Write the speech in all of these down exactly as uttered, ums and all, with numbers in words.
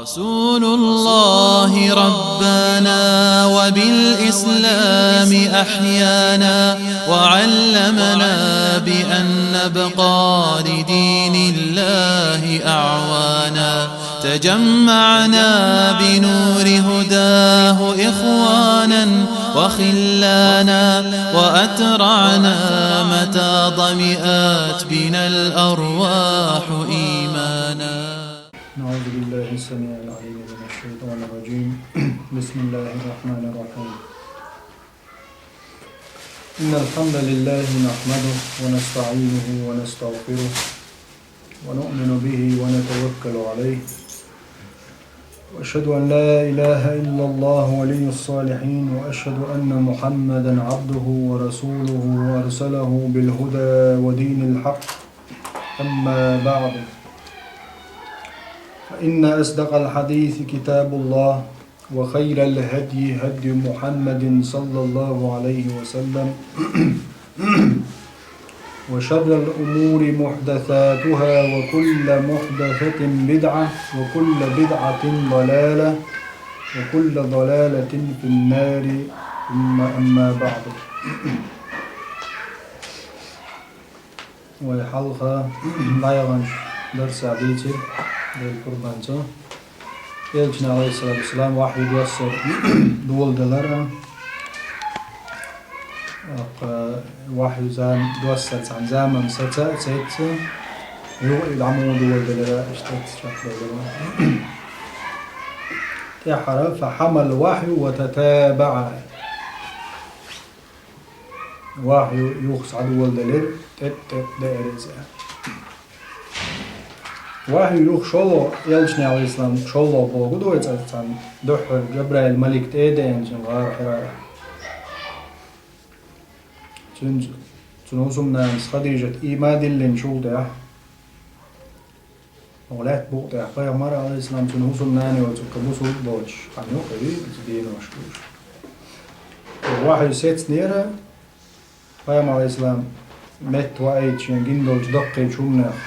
رسول الله ربانا وبالإسلام أحيانا، وعلمنا بأن نبقى لدين الله أعوانا. تجمعنا بنور هداه إخوانا وخلانا، وأترعنا متى ظمئت بنا الأرواح إيمانا. أعوذ بالله السميع العليم من الشيطان الرجيم. بسم الله الرحمن الرحيم. إن الحمد لله نحمده ونستعينه ونستغفره ونؤمن به ونتوكل عليه. وأشهد أن لا إله إلا الله ولي الصالحين، وأشهد أن محمدا عبده ورسوله أرسله بالهدى ودين الحق. أما بعد، فإن أصدق الحديث كتاب الله، وخير الهدي هدي محمد صلى الله عليه وسلم، وشر الأمور محدثاتها، وكل محدثة بدعة، وكل بدعة ضلالة، وكل ضلالة في النار. ثم أما بعد. Вай хьалха дӀаяханчу дарсехь дийцира Делан къурбанца. Элчане, Ӏалайхиссалату вассалам, вахьйу доссар доладелира. ТӀаккха вахьйу зам-, доссар цхьана заманна саца а, саца а, юха и дӀа муха доладелира, иштта чекхдевлла. ТӀаьххьара: «فحمى الوحي وتتابع». Вахьйу юха схьадоладелира, тӀе-, тӀе-, деара иза. Вахьйу юха шолгӀа, Элчане, Ӏалайхиссалам, шолгӀа бохург ду вай цӀа цхьана дуьххьара Жабраил малик тӀе а деана цунна гӀар Хьирайхь. Цуьнца, цуьнан хӀусамнанас Хадижат ийман диллинчул тӀаьхьа, оха лаьтта букъа тӀехь пайхамар, Ӏалайхиссалам, цуьнан хӀусамнана йоцург бусулба боцуш, хьан юкъа вий, иза денош луш. Вахьйу сецнера, пайхамар, Ӏалайхиссалам, метта ваийта шен гина долчу даккхийчу хӀуманех.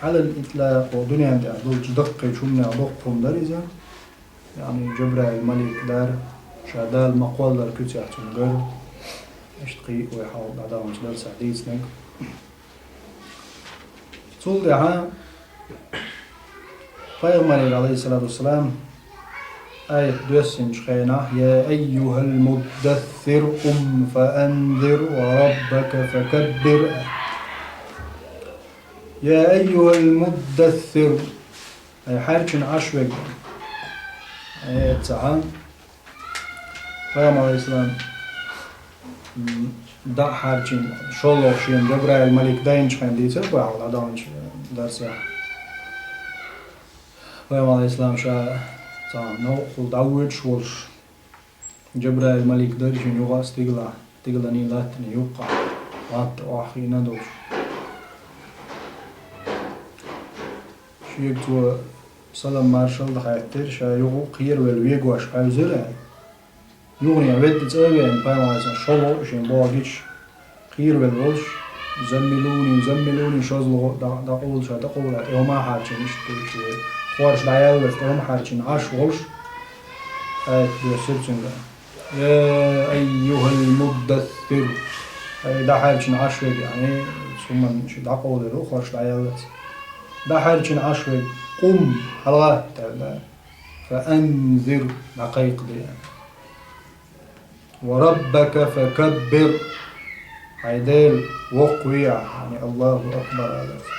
Ӏалал итлакъ, дуьнен тӀехь долчу даккхийчу хӀуманех доккха хӀума дара иза. Яъни Жабраил малик дара, ша Дала ма-кхоллара куьцехь цунна гар. Иштта кхин а вай хьалха дӀадаханчу дарсехь дийцинарг. Цул тӀаьхьа пайхамарера, Ӏалайхиссалату вассалам, аят доьссинчу хенахь: «يا أيها المدثر قم فأنذر وربك فكبر». «يا أيها المدثر». Ай, хьаьрчина Ӏаш верг. Ай, цхьа. Пайхамар, Ӏалайхиссалам, м, дӀа а хьаьрчина, шолгӀа шена Жабраил малик дайначу хенахь дийцира вай хьалха дӀадаханчу дарсехь. Пайхамар, Ӏалайхиссалам, ша цхьана новкъахула дӀавоьдуш волуш, Жабраил малик дара шена юха а стигалахь, стигаланий латтаний юккъехь, латта охьахиъна долуш. Шега цо салам-маршалла хаьттира, ша юха а кхеравелла вегош хьаьвзира аьлла. Юханехьа ведда цӀа а веана, пайхамар, Ӏалайхиссалам, шолгӀа а шен боху гича, кхеравелла волуш: «Заммилуни, заммилуни», шозлагӀа а дӀа-, дӀакъовла, ша дӀакъовла аьлла, тӀе хӀума а хьарчийна, иштта тӀе хьорш дӀаяьлларца, тӀе хӀума хьарчийна Ӏаш волуш, аят доьссира цуьнга: «يا أيها المدثر». Ай, дӀахьаьрчина Ӏаш верг, яъни, цу хӀуманна шен дӀакъовлаелла ву, хӀорш дӀаяьлларца. ДӀахьаьрчина Ӏаш верг, «قم», хьалагӀатта аьлла, «فأنذر», дӀакхайкхаде аьлла. «وربك فكبر», хьайн Дела воккхаве ахь, яъни «Аллаху акбар» аларца.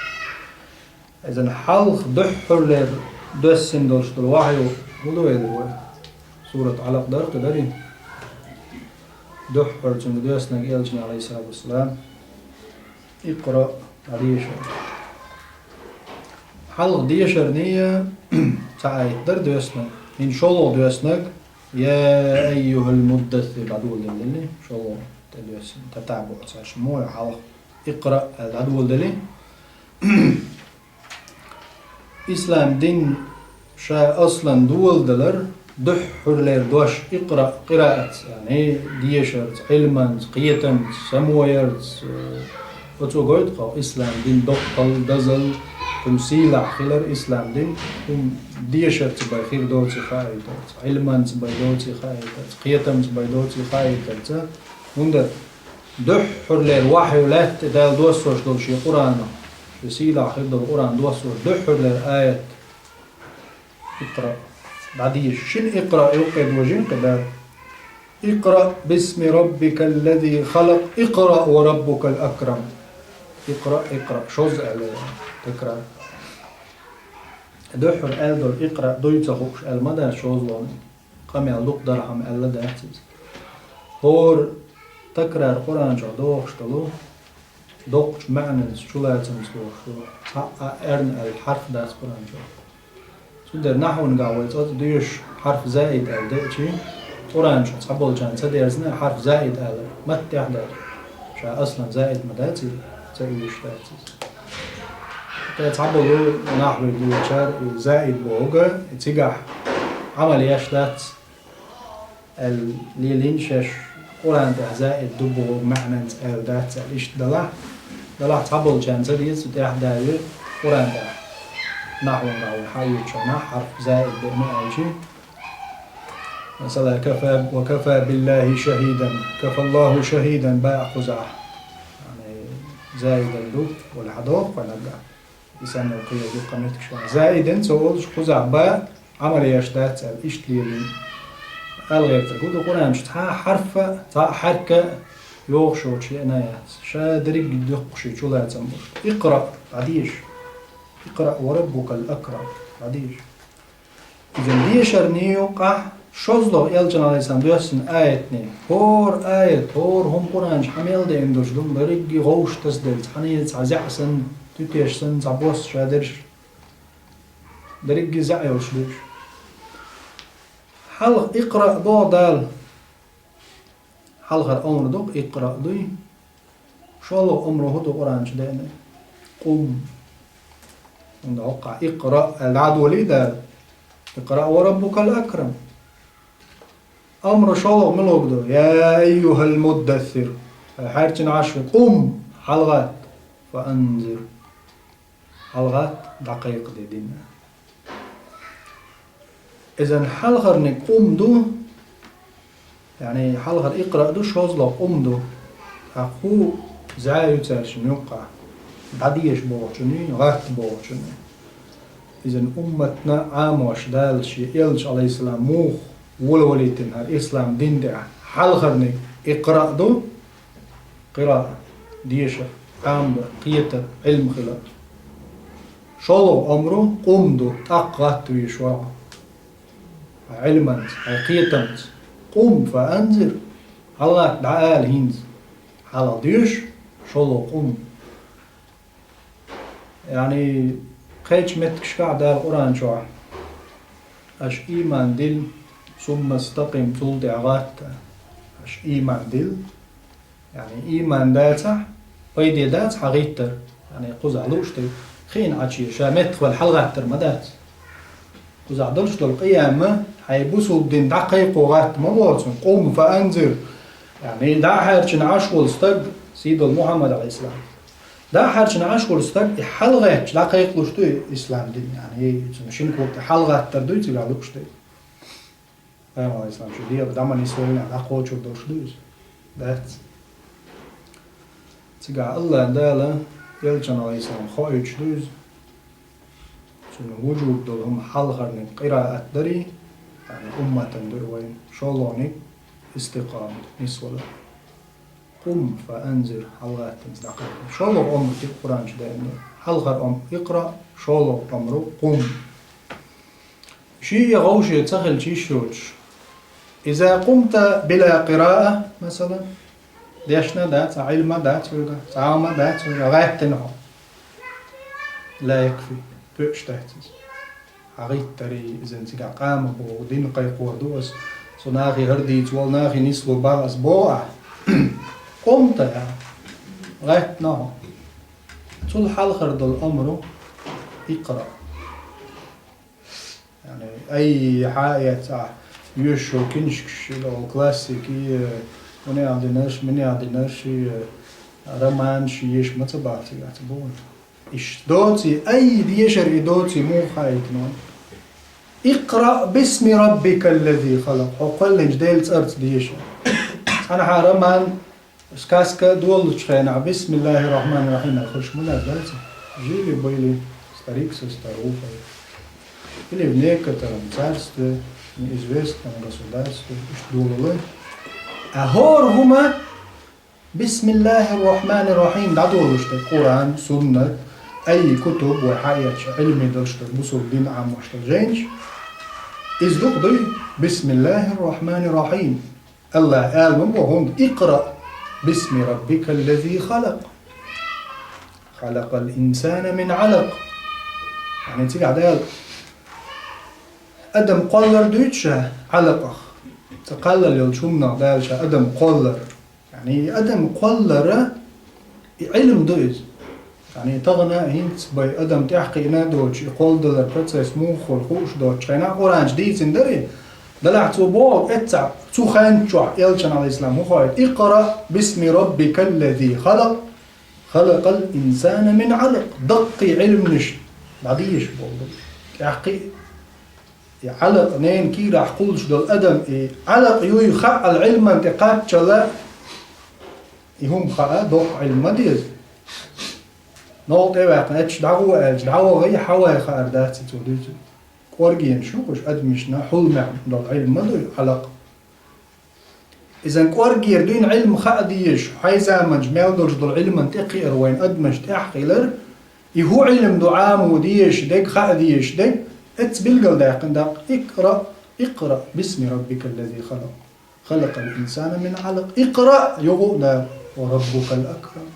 Иза хьалха дуьххьарлера доьссина долуш долу вахьйу хӀун ду вай дара вай? Сурат Ӏалакъ дара кхин, дарий? Дуьххьара цуьнга доьссинарг Элчане, Ӏалайхиссалату вассалам: «اقرأ», дӀадеша. Хьалха дешарний цхьа аят дара доьссинарг. ХӀинца шолгӀа доьссинарг: «يا أيها المدثر», дӀадоладелла, шолгӀа тӀедоьссина, татабуӀ цаьршимма вай хьалха «اقرأ» аьлла дӀадоладелла. Ислам дин ша аслан доладелар дуьххьарлера дош икъра, къираат, яъни дешарца, Ӏилманца, кхетамца, самоярца, э, оцо гойту-кх ислам дин доккхал, дозал, ХӀума сийлахь хилар ислам дин, хӀума дешарца бай хир доций хаийтарца, Ӏилманца бай доций хаийтарца, кхетамца бай доций хаийтарца. ХӀунда дуьххьарлера вахьйу лаьтта Дала доссош долу шен Къуръано, шен сийлахь хир долу Къуръан доссош дуьххьарлера аят: «Икъра», дӀадеша. Шина икъра юккъе дожийна кхин Дала. «Икъра бисми раббикал лази халакъ, икъра ва раббукал акрам». Икъра, икъра. Шозза аьлла, такрар. Дуьххьара аьлла долу икъра дуй ца хууш аьлла ма дац шозлагӀниг. Къамел дукха дархьама аьлла дац иза. ХӀора такрар Къуръан чохь дохуш долу доккхачу маьӀнанца, чулацамца дохуш ду. Цхьа а эрна аьлла хьарф дац Къуръан чохь. Цундела нахьвангахь вай цкъа а доьшуш хьарф заид аьлла деъчи, Къуръан чохь цхьаболчарна ца дерзина хьарф заид аьлла, маттехь а дац. Ша аслан заид ма дац иза, ца оьшуш дац иза. ТӀаккха цхьаболу нахьвий дуьйцучара и заид бохург, и цигахь Ӏамал еш дац аьлла лелийна шаьш, Къуръан тӀехь заид ду бохург маьӀнанца аьлла дац аьлла. Иштта далахь, далахь цхьаболчарна ца деза, цу тӀехь а даьлла Къуръан тӀехь. Нахьвангахь вай хьаоьцучу хенахь хьарф заид деана аьлчи. Масала, кафа, ва кафа биллахи шахидан, кафа Аллаху шахидан баьӀ кхузахь. Яъни, заидан ду, вала хьадоху кхуьнаггахь. И санна кхин а дуккха меттигаш бан. Заидин ца олуш кхузахь баьӀ Ӏамал еш дац аьлла, иштта лелийна. Ала гӀертарг хӀун ду, Къуръан чу цхьа а хьарф а, цхьа а хьаьрка а йохуш йоцуш еана яц. Ша дерриг а дуккха шен чулацам болуш. Икъра, дӀадеша. Икъра ва раббукал акрам, дӀадеша. Иза дешарний юккъахь шозлагӀа элчанах, Ӏалайхиссалам, доьссина аятний. ХӀора аят, хӀора хӀума Къуръан чу хьан мел деана долуш ду, дерриге гӀовш тасаделла, цхьаьна цхьа зӀе санна, туьтеш санна, цхьа бос ша дерш. Дерриге зӀе йолуш ду уьш. Хьалха икъра боху Дала. Хьалхара омра ду-кх икъра дуй. ШолгӀа омра хӀун ду Къуръан чу деана? Къум. ХӀунда хӀоккхахь икъра аьлла дӀадолий Дала? Икъра ва раббукал акрам. Омра шолгӀа муьлхарг ду? Я айюхал муддассир. Хьаьрчина Ӏаш ву. Къум, хьалагӀатта. Фа анзир. ХьалагӀатта, дӀакхайкхаде дин. Изан хьалхарниг къум ду, яъни хьалхара икъра ду, шозлагӀа къум ду. ТӀаккха хӀун зӀе ю цаьршинна юккъахь? ДӀадеша бохучунний, гӀатта бохучунний. Изан умматна Ӏамош Дала шен элча, Ӏалайхиссалам, муха волавалийтина хӀара ислам дин тӀехь хьалхарниг икъра ду, къираъа, дешар, Ӏамабар, кхетар, Ӏилма хилар. ШолгӀа омра къум ду, тӀаккха гӀатта везаш вара хьо. Хьайн Ӏилманца, хьайн кхетамца. Къум фа анзир, хьалагӀатта дӀаала хӀинца. Хьалха доьшу, шолгӀа къум. Яъни, кхечу меттигашкахь Дала Къуръан чохь: «Аша ийман дилла, сумма стакъим, цул тӀаьхьа гӀатта». Аша ийман дилла, яъни, ийман дацахь, пайде дац хьан гӀиттар, яъни, кхузахь лууш дерг, хиъна Ӏачу ша меттахвала хьалагӀаттар ма дац. Кхузахь долуш долу къияман хьайн бусулба дин дӀакхайкхо гӀатта ма боху цунна, къум фа анзир. Яъни, дӀа а хьаьрчина Ӏаш волу стаг, сий долу Мухьаммад, Ӏалайхиссалам. ДӀа а хьаьрчина Ӏаш волу стаг, и хьалагӀаьттича дӀакхайкхалуш ду и ислам дин, яъни, цунна шина кога тӀе хьалагӀаттар дуй цигахь лууш дерг. Пайхамар, Ӏалайхиссалам, шу дегӀа дӀа ма нисвеллехь, дӀакхочур долуш ду иза? Дац. Цигахь АллахӀ Дала элчанна, Ӏалайхиссалам, хоуьйтуш ду иза. Цуьнан вужуб долу хӀума хьалхарниг къираат дарий, яъни умматан ду вайн, шолгӀаниг истикъамат, нисвала. Къум фа анзир, хьалагӀаттинца дӀакхайкхо. ШолгӀа омра тӀе Къуръан чу деана. Хьалхара омра икъра, шолгӀа омра къум. Шиъ я гӀовше ца хилча йиш йоцуш. Иза къумта била къираъа, масалан, дешна дац, Ӏилма дац вайга, цхьа хӀума дац вайга, гӀаьттина хьо. Ла якфи, тоьаш дац иза. Хьан гӀиттарий, изан цигахь къамах боху, дин кхайкхор ду ас, со нахе хӀара дийца волу, нахе нислур бара ас боху ахь. Къумта, гӀаьттина хьо. Цул хьалхара долу омра икъра. Яъни, ай, хьаэца ахь, йоьшуш йолу киншкаш, классики, э, хӀун аьлла динарш, мин аьлла динарш, э, романш еш ма ца баха цигахь, ца боху. Иш доций, ай, дешар и доций, муха хаийтина вайна. اقرأ باسم ربك الذي خلق. Хьо кхоьллинчу Делан цӀарца деша. Цхьанхьа роман, сказка долучу хенахь, بسم الله الرحمن الرحيم аьлла хуьлуш ма дац, дац? Жили-были старик со старуха. Или в некотором царстве, неизвестном государстве, иштта долалой. А хӀора хӀума بسم الله الرحمن الرحيم дӀадолуш дерг, Къуръан, суннат, ай кутуб, вай хьаэцча, Ӏилми долуш дерг, бусулба дин Ӏамош долу жайнаш. Иза дукха дуй? بسم الله الرحمن الرحيم. АллахӀа ала ма боху хӀунда: اقرأ باسم ربك الذي خلق. خلق الإنسان من علق. Яъни цигахь Дала адам кхоллар дуьйцу ша Ӏалакъах. Цу кхоллал йолчу хӀуманах Дала ша адам кхоллар. Яъни и адам кхоллара, и Ӏилм ду иза. Яъни тахана а хӀинца бай адам тӀаьхьакхиъна а доцуш, и кхолладалар процесс муха хуьлу хууш доцучу хенахь, Къуръан чу дийцина дарий, делахь цо боху эццахь, цу хенчохь элчанна, Ӏалайхиссалам, хӀун хоуьйту: اقرأ باسم ربك الذي خلق، خلق الإنسان من علق. Даккхий Ӏилманаш дӀадеша боху. ТӀаьхьакхиъ И Ӏалакъ, ненан кийрахь кхуллуш долу адам, и Ӏалакъ юй хаьа Ӏилман тӀе кхаччалла, и хӀума хаа, доккха Ӏилма ма деза. Новкъа тӀе а ваьккхина, эцча дӀагӀо аьлча, дӀавахий, хьавай хаар дац и цо дуьйцург. КӀоргенаш ю уьш адамашна хьулмехь долу Ӏилма ма ду и Ӏалакъ. Иза кӀоргера дуьйна Ӏилма хаа дезаш, хьайн заманчу мел долуш долу Ӏилман тӀекхиар вайн адамаш тӀехь хилар, и хӀун Ӏилма ду Ӏамо дезаш дерг, хаа дезаш дерг, эцца билгалдаьккхина даккха: اقرأ، اقرأ باسم ربك الذي خلق، خلق الإنسان من علق. اقرأ, юха а да: وربك الأكرم.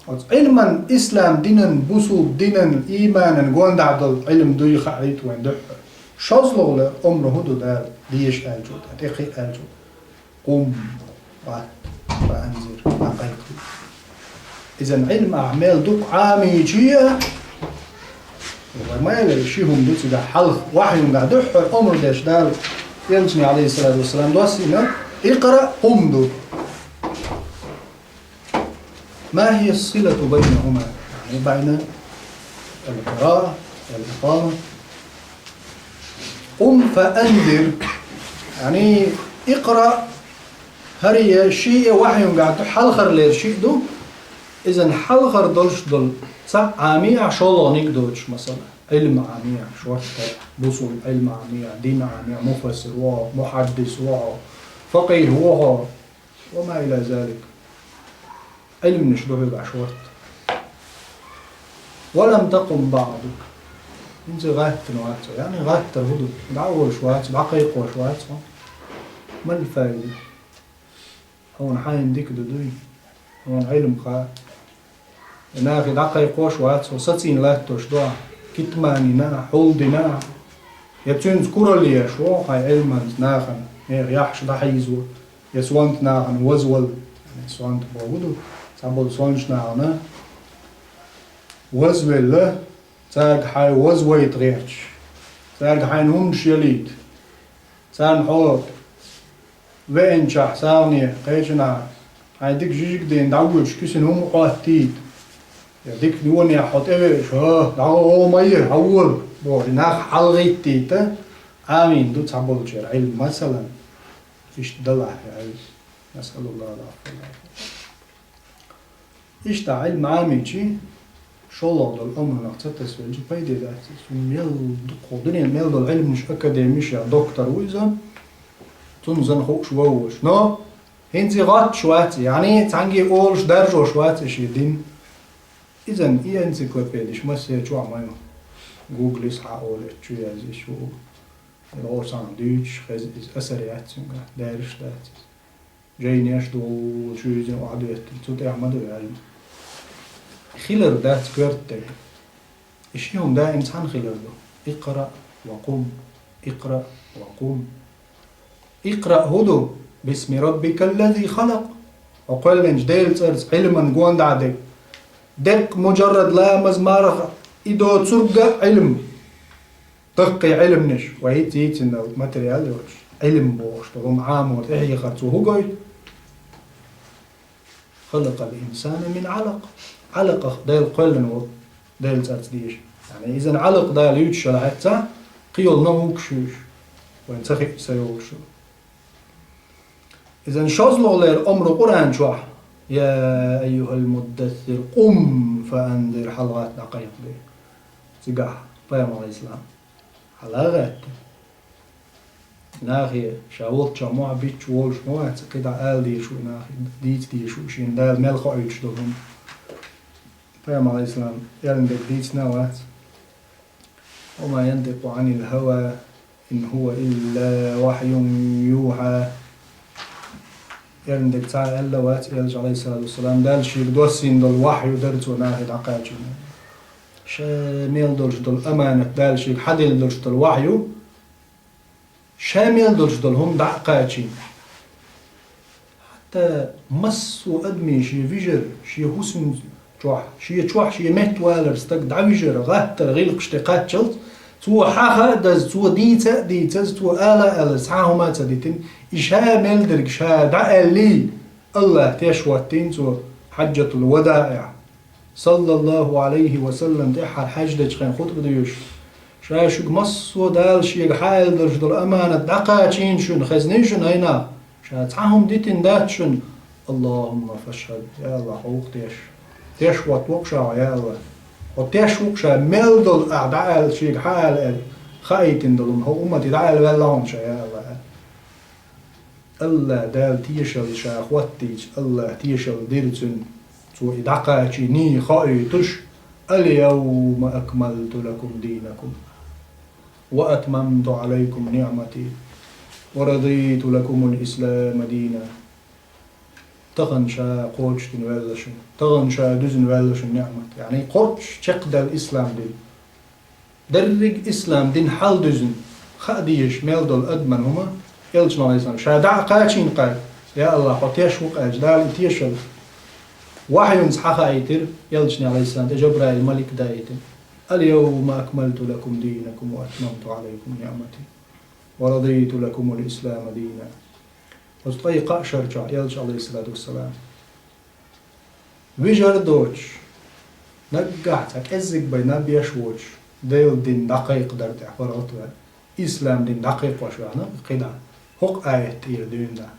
Оцу Ӏилман, ислам динан, бусулба динан, ийманан гондахь долу Ӏилма дуй хаийта вайн дуьххьара. ШозлагӀа омра хӀун ду Дала деша аьллачул тӀаьхьа, тӀекхиа аьллачул тӀаьхьа? قم، гӀатта, فأنذر, дӀакхайкхийта. Иза Ӏилма ахь мел дукха Ӏамийча а, вай ма элира, ши хӀума ду цигахь хьалха, вахьйунгахь дуьххьара омра деш Дала, элчане, Ӏалайхиссалату вассалам, доссийна: اقرأ، قم ду. ما هي الصلة بينهما؟ يعني بين القراءة والإقامة. قم فأنذر. يعني اقرأ، хӀара а шиъ а вахьйунгахь ду, хьалхара лер шиъ ду. Иза хьалхара долуш долу цхьаъ Ӏамий ахь, шолгӀаниг доцуш, масала, Ӏилма Ӏамий ахь, шортта, бусулба Ӏилма Ӏамий ахь, дин Ӏамий ахь, муфассир ву хьо, мухьаддис ву хьо, факъихӀ ву хьо, وما إلى ذلك. Ӏилманаш ду хьоьгахь шортта. ولم تقم بعد. ХӀинца гӀаттана вац хьо. Яъни гӀаттар хӀун ду? ДӀа а волуш вац, дӀакхайкхош вац хьо. ما الفائدة? Хьуна хьайна дика ду дуй? Хьуна Ӏилма хаьа? Я нахе дӀакхайкхош вац хьо, сацийна латтош ду ахь, китманина ахь, хьулдина ахь. Я цуьнца куралла еш ву хьайн Ӏилманца нахана, нехан яххьаш дӀахьийзо, я сонта нахана вазвала. Яъни сонта бохург ду, цхьаболу сонтачу нахана вазвелла, цаьрга хьайн вазвайта гӀерташ, цаьрга хьайна хӀуманаш ялийта, царна хьо веанчохь, сагӀане, кхечанхьа, хьайн дика жижиг дийна дӀавоьдуш, кисана хӀума Ӏоттийта. Я дика вонехь хьо тӀевеаш, хӀа, дӀагӀо, ма йира, хьан вола, боху, и нах хьалагӀиттийта, Ӏамийна ду цхьаболчеран Ӏилма, масалан, иштта далахь, я Ӏилма. نسأل الله العفو والعافية. Иштта Ӏилма Ӏамийча, шолгӀа долу омранах ца тасавелча, пайде дац иза. Цунна мел дукха, дуьненан мел долу Ӏилманаш, академиш я доктор ву иза, цунна санна хууш вовваш. Но хӀинца и гӀотташ вац, яъни цхьаьнгге олуш, даржош вац и шен дин. Иза и энциклопедиш массеран чохь ма ю. Гуглис хьан олуш чу язйиш ву. ГӀо санна дуьйцуш, хеза иза асар яц цуьнгахь, даржаш дац иза. Жайнеш долчу юьзина охьадоьттина, цу тӀехь ма ду аьлла. Хилар дац коьртаниг. И ши хӀума даим цхьаьна хилар ду. اقرأ وقم، اقرأ وقم. اقرأ хӀун ду? باسم ربك الذي خلق. Хьо кхоьллинчу Делан цӀарца, Ӏилман гондахь дерг. Деккъа муджаррад ламаз, марха, и доцург а Ӏилма. Даккхий Ӏилманаш, вай хӀинца йийцина материал йолуш, Ӏилма бохуш долу хӀума Ӏамо тӀехьехар цо хӀун гойту? خلق الإنسان من علق. Ӏалакъах Дела кхоьллина волу, Делан цӀарца дезаш. Яъни, иза Ӏалакъ Дала юьйцуш йолу хьаьца, кхин йолу наука шуьйш, вайн ца хиъча ца йолуш. Иза шозлагӀа леррина омра Къуръан чохь: «Я айюхал муддассир, къум фаанзир», хьалагӀатта дӀакхайкхаде. Цигахь пайхамар, алейхиссалам, хьала а гӀаьттина. Нахе ша волччохь мохь бичча волуш ма вац, кхидӀа ала дезаш ву и нахе, дийца дезаш ву шена Дала мел хоуьйтуш долу хӀума. Пайхамар, алейхиссалам, элна дерг дийцина а вац. «Ва ма янтикъу Ӏанил хӀава, ин хӀува илла вахьюн юхьа». Элна дерг цхьа а аьлла а вац, элча, алейхиссалату вассалам, Дала шега доссийна долу вахью дара цо нахе дӀакхачийна. Ша мел долуш долу аманат Дала шега хьаделла долуш долу вахью, ша мел долуш долу хӀума дӀа а кхачийна. Хьатта массо а адаме шен вижар, шен хӀусам чохь, шен чохь, шен метта валар стаг дӀавижар, гӀаттар гӀиллакхаш тӀе кхаччалц, цо хьаха а даза, цо дийца а дийцаза, цо ала а алаза, цхьа а хӀума а ца дитина, и ша мел дерг ша дӀааьллий, Аллах теш хӀоттийна цо хьаджатул вадаӀехь, саллаллаху Ӏалайхи ва саллам, тӀаьххьара хьаьж дечу хенахь хутба доьшуш: «Ша шуьга массо а Дала шега хьааьлла долуш долу аманат дӀакхачийна шуна, хезнай шуна хӀайнах, ша цхьа хӀума дитина дац шуна. Аллахумма фашхад, я Аллах, хьо ву-кх теш. Теш хӀоттаво-кх ша хьо, я Аллах. Хьо теш ву-кх ша, мел долу ахь дӀааьлла шега хьааьлла аьлла, хаийтина долу хӀума хӀокху уммате дӀааьлла ваьлла хьуна ша, я Аллах». Аллах Дала тешалла ша хӀоттийча, Аллах тешалла дира цуьнан, цо и дӀакхачийний хоуьйтуш: «Ал-йовма акмалту лакум дийнакум, ва атмамту Ӏалайкум ниӀмати, ва радийту лакумул ислама дина». Тахана ша кхочушдина ваьлла шуна, тахана ша дуьзина ваьлла шуна ниӀмат. Яъни кхоччуш чекхдаьлла ислам дин. Дерриг ислам дин хьал дуьзна, хаа дезаш мел долу адаман хӀума, элчано, алейхиссалам, ша дӀа а кхачийна кхаьчча: «Я Аллах, хьо теш ву-кх», аьлча, Дала и тешалла вахьюнца хьахаийтира элчане, алейхиссалам, тӀе Жабраил малик даийтина: «Ал-йовма акмалту лакум дийнакум ва атмамту Ӏалайкум ниӀмати, ва радийту лакумул ислама дина». Оцу ткъе кхаа шар чохь элча, алейхиссалату вассалам, вижар а доцуш, наггахь цхьа кӀеззиг бен наб еш воцуш, Делан дин дӀакхайкхадар тӀехь паргӀат ваьлла, ислам дин дӀакхайкхош ваьлла кхидӀа, хӀокху аят тӀера дуьйна дӀа: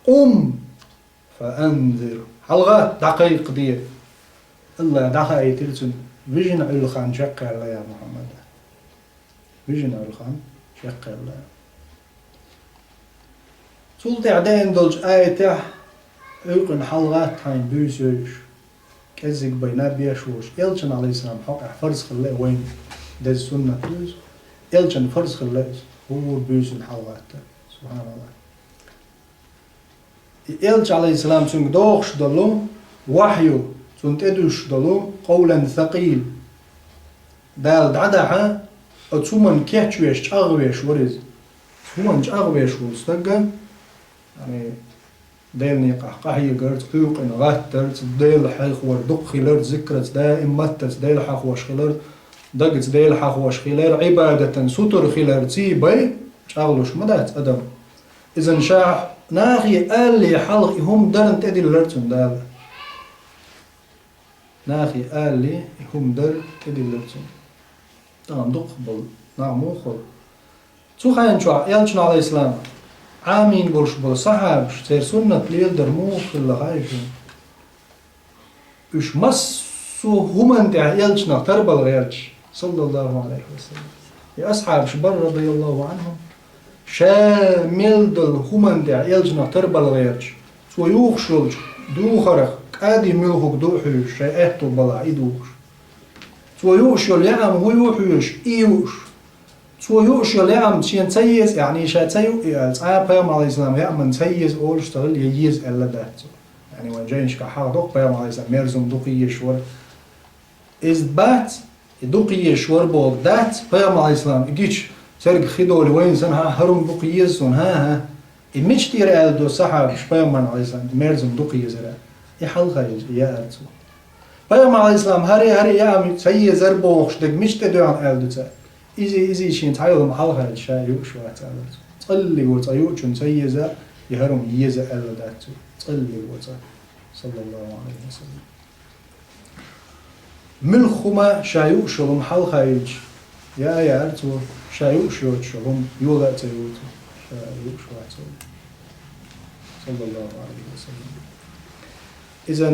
«Къум фаанзир», хьалагӀатта, дӀакхайкхаде. Аллах дӀахаийтира цунна: «Вижина Ӏуьллу хан чекхъяьлла, я Мухьаммад». Вижина Ӏуьллу хан чекхъяьлла. Цул тӀаьхьа деана долчу аятехь: «Ӏуьйкъина хьалагӀатта хьайна буьйса йойуш, кӀеззиг бен наб еш воцуш». Элчан, алейхиссалам, хьокъехь фарз хилла вайна деза суннат ду иза. Элчан фарз хилла иза, хӀора буьйсина хьалагӀатта. Субханаллах. И элча, алейхиссалам, цуьнга дохуш долу вахью, цунна тӀедуьсуш долу къовлан сакъил, Дала дӀадахьа, оцу хӀуманна кечвеш, чӀагӀвеш вара иза. ХӀуманна чӀагӀвеш волу стаг, яъни, Делан некъахь къахьегарца, Ӏуьйкъина гӀаттарца, Дела хьехор дукха хиларца, зикраца, даим маттаца Дела хьахош хилар, дагца Дела хьахош хилар, Ӏибадатан сутара хиларций бен, чӀагӀлуш ма дац адам. Иза ша нахе алале хьалха и хӀума дарна тӀедиллара цунна Дала. Нахе алале и хӀума дар тӀедиллара цунна. Тахана дукхахболу нах муха хуьлу? Цу хенчохь элчано, алейхиссалам, Ӏамийна болуш болу сахьабаш, церан суннат леладар муха хилла хаий шуна? Уьш массо а хӀуманна тӀехь элчанах тарбала гӀерташ, саллаллаху алейхи ва саллям. И асхьабаш бара, радияллаху анхум, ша мел долу хӀуманна тӀехь элчанах тарбала гӀерташ, цо юхуш йолчу духарх кӀади муьлхуг ду а хьуьйсуш, шайн аьтто балахь и духуш. Цо юуш йолу яам хӀун ю хьуьйсуш, и юуш. Цо юуш йолу яам шена ца еза, яъни ша ца юу и аьлла, цкъа а пайхамар, алейхиссалам, яаман ца еза олуш ца хилла, я еза аьлла дац цо. Яъни вайн жайнашкахь хьахдо-кх, пайхамар, алейхиссалам, мерза хӀума дукха езаш вара. Иза бац, и дукха езаш вара бохург дац, пайхамар, алейхиссалам, и гича, церга хи долу вайна санна, хӀара хӀума дукха еза суна, хӀан-хӀа. И мича тӀера аьлла ду сахьабаш, пайхамарна, алейхиссалам, мерза хӀума дукха езара? И хьалха еза, и яара цо. Пайхамар, алейхиссалам, хӀара, хӀара яам ца езара бохуш дерг мича тӀедоьгӀна аьлла ду цара? Иза, иза шена цхьа йолу хӀума хьалха еза, ша юуш вац аьлла цо. ЦӀаллиго цкъа юучунна ца еза, и хӀара хӀума еза аьлла дац цо. ЦӀаллиго цкъа. Саллаллаху алейхи ва саллям. Муьлхха хӀума ша юуш йолу хӀума хьалха йилча, я а яра цо, ша юуш йоцуш йолу хӀума йола а ца йора цо, ша юуш вац цо. Саллаллаху Ӏалайхи ва саллам. Иза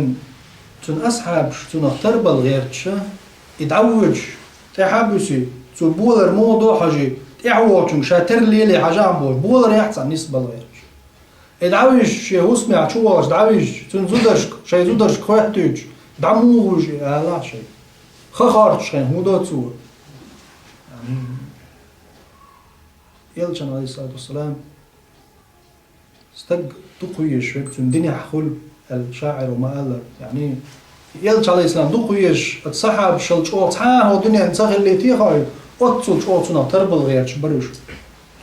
цуьнан асхьабаш цунах тарбала гӀерташ, и дӀавоьдуш, тӀаьхьа а буьсий, цо болар муха до хьажий, тӀаьхьа вогӀучуьнга ша тера лелий хьажахьа бохуш, болар яхьа цхьа нисбала гӀерташ. И дӀавижча, шен хӀусамехь чу вогӀуш дӀавижча, цуьнан зударшка, шайн зударшка хоьттуьйтуш, дӀа муха вуьжу и алахь шайн. Ха хортуш хьайн хӀун до цо? Амин. Элчан, алейхиссалату вассалам, стаг дукха везаш верг цуьнан динехь хуьлу, аьлла шаӀиро ма-аллара. Яъни, Элча, алейхиссалам, дукха везаш, оцу сахьабашал чӀогӀа цхьа а хӀума дуьненна ца хиллий техьа, оццул чӀогӀа цунах тарбала гӀерташ бара уьш.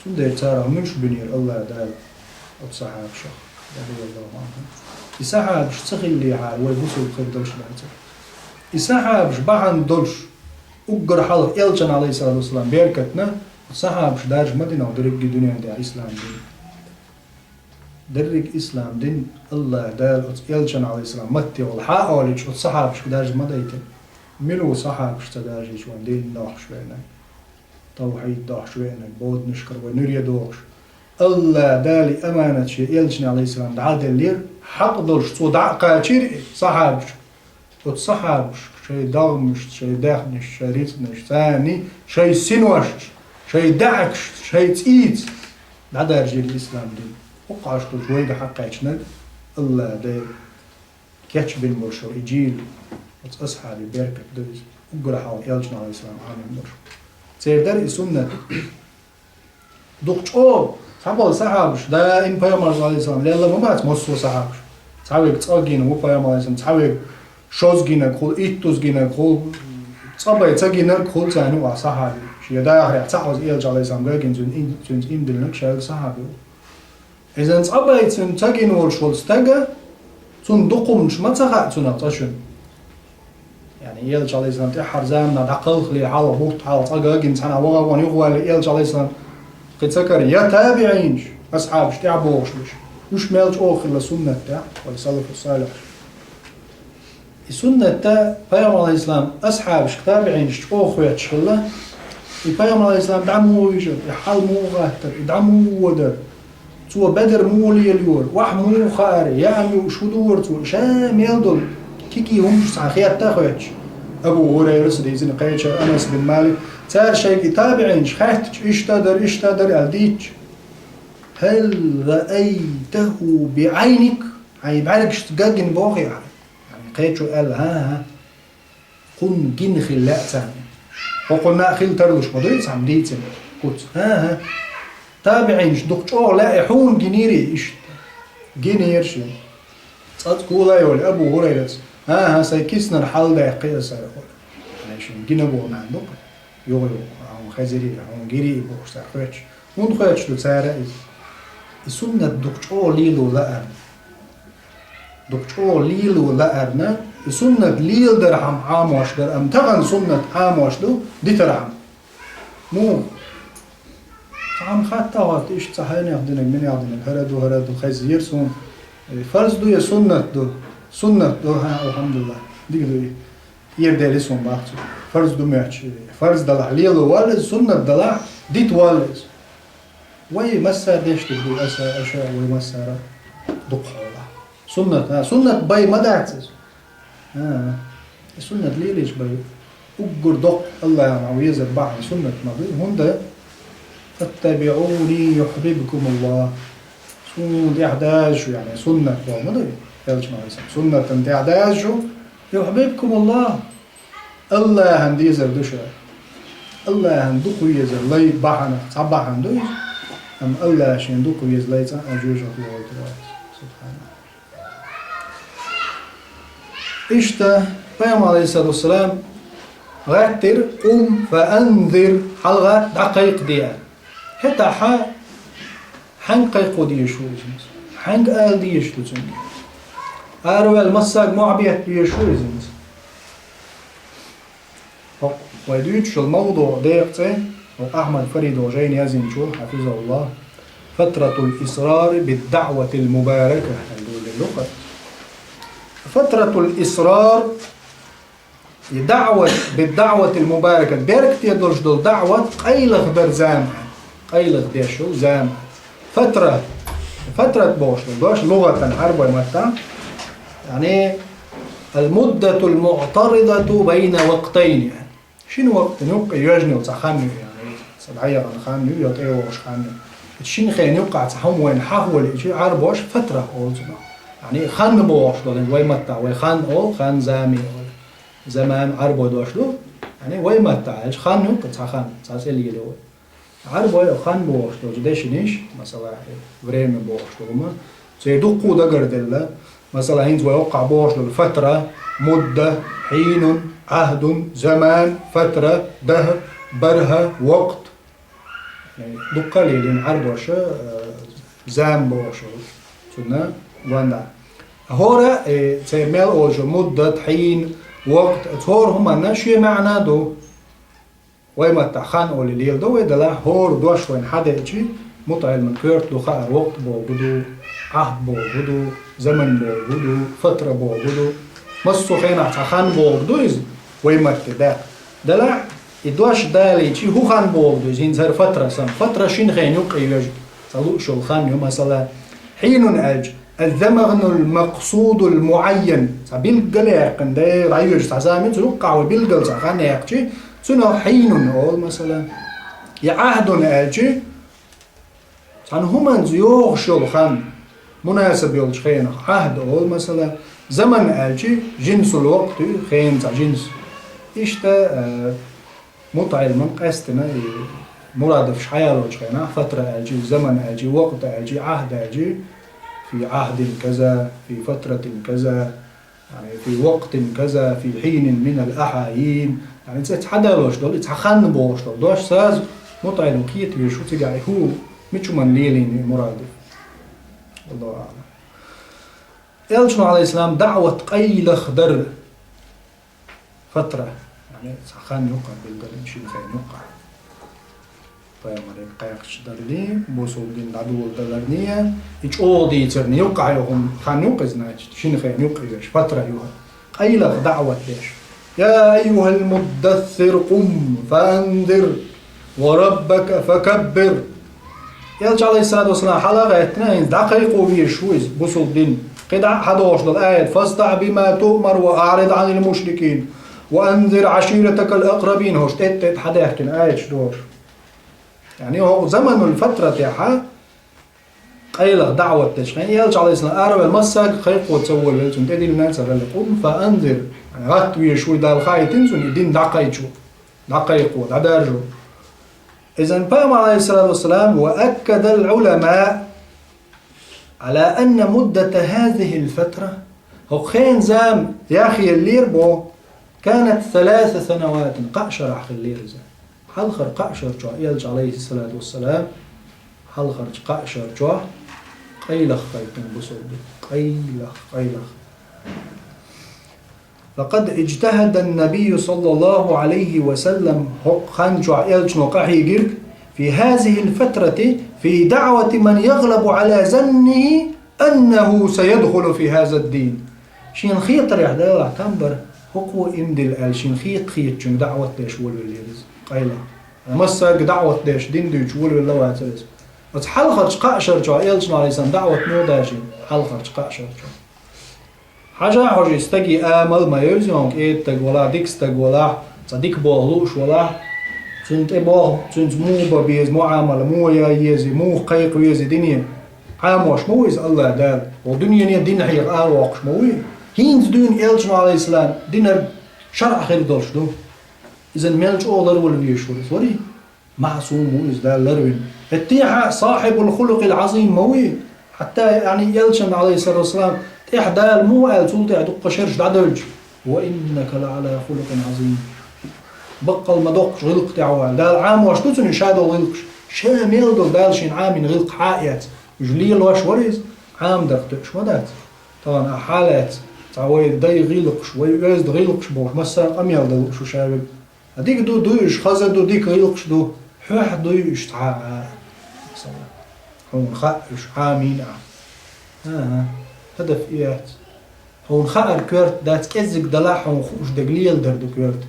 Цундела царах муьлш бинера Аллах Дала оцу сахьабашах, радияллаху анхум. И сахьабаш ца хиллехьара, вай бусулба хир долуш дацара. И сахьабаш бахьана долуш, уггар хьалха Элчан, алейхиссалату вассалам, беркатна, оцу сахьабаш даржа ма дина дерриге дуьнен тӀехь ислам дин. Дерриг ислам дин Аллах Дала оцу Элчан, алейхиссалам, матте волу хьа а олуьйтуш, оцу сахьабашка даржа ма дайтина. Мила ву сахьабаш ца даржийча вайн дин дохуш веанарг, тавхьид дохуш веанарг, боданашкара вай нуьре дохуш? Аллах Дала и аманат шен Элчане, алейхиссалам, дӀа а деллера, хьакъ долуш цо дӀа а кхачийра и сахьабашка. Оцу сахьабашка шайн догӀмашца, шайн даьхнашца, шайн рицкъанашца, царний шайн синошца, шайн даьӀахкашца, шайн цӀийца дӀадаржийра ислам дин. ХӀокху Ӏаш долчу вайга хьакхаьчнарг Аллах Дала кечбина болуш йолу и жийла, оцу асхьабийн беркат ду иза, уггар хьалха Элчан, алейхиссалам, Ӏамийна болуш. Церан дара и суннат. Дукха чӀогӀа цхьаболу сахьабаш, даим пайхамарца, алейхиссалам, лелла ма бац массо а сахьабаш. Цхьаверг цкъа гина ву пайхамар, алейхиссалам, цхьаверг шозза гинарг хуьлу, иттузза гинарг хуьлу, цкъа бен ца гинарг хуьлу царна юкъахь сахьаби. Шен дахарехь цхьаъ ваза Элча, алейхиссалам, гагина цуьнан ин-, цуьнца иман диллинарг шайга сахьаби ву. Иза цкъа бен цуьнан ца гина волуш волу стага, цунна дукха хӀуманаш ма ца хаьа цунах цкъа шуьга. Яъни, Элча, алейхиссалам, тӀаьххьара заманахь дӀакхалхале хьалха, бутт хьалха цкъа гагина цхьана вахана юхаваьлла Элча, алейхиссалам, кхин ца кара я табиӀинаш, асхьабаш тӀаьхьа богӀуш берш. Уьш мел чӀогӀа хилла суннат тӀехь, вай салафу салихь. И суннатта пайхамар, алейхиссалам, асхьабашка, табиӀинашка чӀогӀа хоьттуш хилла. И пайхамар, алейхиссалам, дӀа муха вижар, и хьал муха гӀаттар, и дӀа муха водар, цо бедар муха лелайора, охьа муха хаьара, яа юуш хӀун дора цо, ша мел долу кегий хӀуманаш цхьа хетта а хоьттуш. Абу ХӀурайрас дийцина, кхечара Анас бин Малик. Цара шайга и табиӀинаш хаьттича, иштта а дара, иштта а дара аьлла дийцича: «Хьал раайтаху биӀайник?» Хьайн бӀаьргашца гагина бохий хьан? Яъни, кхечо аьлла: «ХӀан-хӀа, кхунна гина хила лаьа царна». ХӀокхунна а хила тарлуш ма дуй цхьамма дийцина куц. ХӀан-хӀа. ТабиӀинаш дукха чӀогӀа лаьа, хьуна гинийрий иштта? Гинера шен. Цкъацкъа вула а йолу Абу ХӀурайрас: «ХӀан-хӀа, сайн киснара хьалдаьккхи аса», — олу. Ай, шен гина боху маьӀна ду-кх. Юха-юха, хьуна хезирий, хьуна гирий бохуш цара хоьттуш. ХӀунда хоьттуш ду цара иза? И суннат дукха чӀогӀа лело лаарна. Дукха чӀогӀа лело лаарна, и суннат леладархьама Ӏамош дара, амма тахана суннат Ӏамош ду дитархьама. Муха? Цхьамма хатта а хӀотта, иштта цхьа хьенех динарг, минех динарг, хӀара ду, хӀара ду, хезира суна. Э, фарз ду я суннат ду? Суннат ду, хьа, алхьамдулиллахӀ. Дика ду и. Ира дели суна бах цо. Фарз ду моьттуш. Фарз далахь лело валла иза, суннат далахь дита валла иза. Вай массара деш дерг ду аса, аша, вай массара дукха хьолахь. Суннат, а, суннат бай ма дац иза. А, и суннат лелийча бай. Уггар доккха Аллахьан везар бахьана суннат ма ду. ХӀунда: «Фаттабиъуни юхьбибкумуллахӀ». Суна тӀаьхьа даза шу, яъни суннат боху ма ду. Элча ма вайса. Суннатан тӀаьхьа даза шу, юхьбибкумуллахӀ. Аллахьан дезар ду ша. Аллахьан дукха везар лай бахьанах цхьа бахьана ду иза. Амма Аллахь шен дукха веза лай цӀа а жоьжахате вайтур вац. СубхьаналлахӀ. Иштта, Пайхамар, алейхиссалату вассалам, гӀаттира: «Къум фа анзир», хьалагӀатта, дӀакхайкхаде аьлла. ХӀетахьа хьаьнга кхайкхо дезаш ву иза? Хьаьнга ала дезаш ду цуьнга? Араваьлла массаьрга мохь бетта дезаш ву иза? ХӀокху вай дуьйцуш йолу мавду декъа цӀе, хӀокху Ахьмад Фаридо жайна яздинчо, хьафизахуллахӀ, «Фатратул исрари биддаъватил мубарака», аьлла дуьйцуш ду-кх. Фатратул исрар, И даӀват, бид-даӀватил мубаракат, беркате долуш долу даӀват къайлаха дара зама. Къайлаха деш йолу зама. Фатра. Фатрат бохуш долу дош лугӀатан, Ӏарбой маттахь. Яъни, ал-муддатул муътаридату байна вакътайни. Шина вакътан юккъе йоьжна йолу цхьа хан ю, яъни, цхьа дӀаяхана хан ю, я тӀейогӀуш хан ю. Шина хенан юккъехь цхьа хӀума вайна хьахоли, Ӏарбоша фатра олу цунах. Яъни, хан бохуш долу, вай маттахь, вай хан олу, хан зама олу. Заман Ӏарбой дош ду, яъни вай маттахь аьлча, хан ю, цхьа хан, цхьа цӀе лело вай. Ӏарбой хан бохуш долчу дешнаш, масала, время бохуш долу ма, церан дуккха дагарделла, масала, хӀинца вай оккхахь бохуш долу фатра, мудда, хьинун, Ӏахдун, заман, фатра, дахр, барха, вакът. Дуккха а лелийна Ӏарбоша, э, зама бохуш, цунна гонда. ХӀора, э, церан мел олуш муддат, хьин, вакът, хӀора хӀуманна шен маьӀна ду. Вай маттахь хан олий леладо вай, делахь хӀора дош вайна хьадеачи, мутаӀеллиман коьрта ду хаар, вакът бохург ду, Ӏахд бохург ду, заман бохург ду, фатра бохург ду. Массо а хенахь цхьа хан бохург ду иза, вай матте даккха. Делахь, и дош далийчи, хӀун хан бохург ду иза, хӀинца хӀара фатра санна. Фатра шина хенан юккъе йоьжна, цхьа лууш йолу хан ю, масала, хьинун аьлча, аз-заманул макъсудул муӀайян, цхьа билггал яьккхина, дера дӀайоьжуш цхьа зама ю, цу юккъехь вай билггал цхьа хан яьккхичи, цунах хьинун олу, масала. Я Ӏахдун аьлчи, цхьана хӀуманца йогӀуш йолу хан, мунасаб йолчу хенах Ӏахд олу, масала, заман аьлчи, жинсул вакът ю, хенан цхьа жинс. Иштта, э, мутаӀеллиман къаьстина и мурадаш хьаялочу хенахь, фатра аьлчи, заман аьлчи, вакът аьлчи, Ӏахд аьлчи, фи Ӏахдин каза, фи фатратин каза, яъни, фи вакътин каза, фи хьинин минал ахьаин. Яъни, цӀе цхьа далош долу, и цхьа хан бохуш долу дош саза мутаӀеллим кхета везаш ву цигахь, и хӀун, мича хӀуманна лелийна и мурадаш. Аллаху аӀлам. Элчано, Ӏалайхиссалам, даӀват къайлаха дара. Фатра, яъни, цхьа хан юккъехь билгалдина, шина хенан юккъехь. Пайхамаре кхайкхаш дарний, бусулба дин дӀадоладаларний, и чӀогӀа дийцарний юккъехь йолу хан ю-кх иза, значит, шина хенан юккъе йоьжна, фатра ю хӀара. Къайлаха даӀват деш. Я айюхал муддассир, къум фаанзир, ва раббака факаббир. Элча, Ӏалайхиссалату вассалам, хьала а гӀеттина, хӀинца дӀакхайкхо везаш ву иза, бусулба дин. КхидӀа а хьадогӀуш долу аят: «ФастаӀ бима туъмар ва аӀрид Ӏанил мушрикин, ва анзир Ӏаширатакал акърабин», хӀорш тӀе-тӀе хьадаьхкина аяташ ду хӀорш. Яъни, хӀокху заманул фатратехьа къайлаха даӀват дечу хенахь, Элча, Ӏалайхиссалам, араваьлла, массаьрга кхайкхо ца волавелла, цунна тӀедиллина а ца хилла, къум фаанзир, яъни, гӀатта везаш ву, Дала хаийтина цунна и дин дӀакхайчо, дӀакхайкхо, дӀадаржо. Изан Пайхамар, Ӏалайхиссалату вассалам, ва аккадал Ӏуламаъ Ӏала анна муддата хазихил фатра, хӀокху хенан зама яхъеллера боху, канат саласа санаватин, кхаа шарахь хиллера иза. Хьалхара кхаа шар чохь Элча, Ӏалайхиссалату вассалам, хьалхарчу кхаа шар чохь къайлаха кхайкхина бусулба дин. Къайлаха, къайлаха. فقد اجتهد النبي صلى الله عليه وسلم, хӀокху хан чохь Элчано къахьийгира, في هذه الفترة في دعوة من يغلب على ظنه أنه سيدخل في هذا الدين. Шена хетарехь, Делахь там бара, хӀокхо иман дилла аьлла, шена хета-хетачуьнга даӀват деш волавеллера иза, къайлаха. Массаьрга даӀват деш, дин дуьйцуш волавелла вацара иза. Оцу хьалхарчу кхаа шар чохь Элчано, Ӏалайхиссалам, даӀват муха даьхкина, хьалхарчу кхаа шар чохь. Хьажа хьожий, стаге амал ма евзий, кӀеда стаг валахь, дика стаг валахь, цхьа дика болх лууш валахь, цунна тӀе болх, цуьнца муха бан беза, муӀамала муха ян еза, муха кхайкха веза дине. Ӏамош ма ву иза АллахӀ Дала. Хьо дуьнене дин хьеха аравоккхуш ма вуй. ХӀинца дуьйна Элчано, Ӏалайхиссалам, динарг шарӀ хир долуш ду. Иза мел чӀогӀа ларвала везаш вара иза, варий? Маъсум ву иза Дала ларвина. ХӀеттехьа сахьибул хулукъил Ӏазим ма вуй. Хьатта, яъни, Элчанна, Ӏалайхиссалату вассалам, тӀехь Дала муха аьлла, цул тӀехь дуккха шераш дӀадевлча: «Ва иннака ла Ӏала хулукъин Ӏазим». Баккъал ма доккхуш гӀиллакх тӀехь ву аьлла. Дала Ӏамош ду цунна ша долу гӀиллакхаш. Ша мел долу Дала шена Ӏамийна гӀиллакх хьа а эцна. Уьш лелош вара иза, Ӏамадарх тоьуш ма дац. Тахана ахь хьалаьцна, цхьа вай дай гӀиллакхаш, вай оьзда гӀиллакхаш бохуш, массара а къамел дан лууш ву ша верг. А дика ду, дуй уьш, хаза ду, дика гӀиллакхаш ду, хьоьхьа дуй уьш цхьа а. Масала, хьуна хаьа уьш Ӏамийна ахь. ХӀан-хӀа, хӀадаф и яц. Хьуна хаар коьрта дац, кӀеззиг далахь хьуна хууш дерг леладар ду коьрта.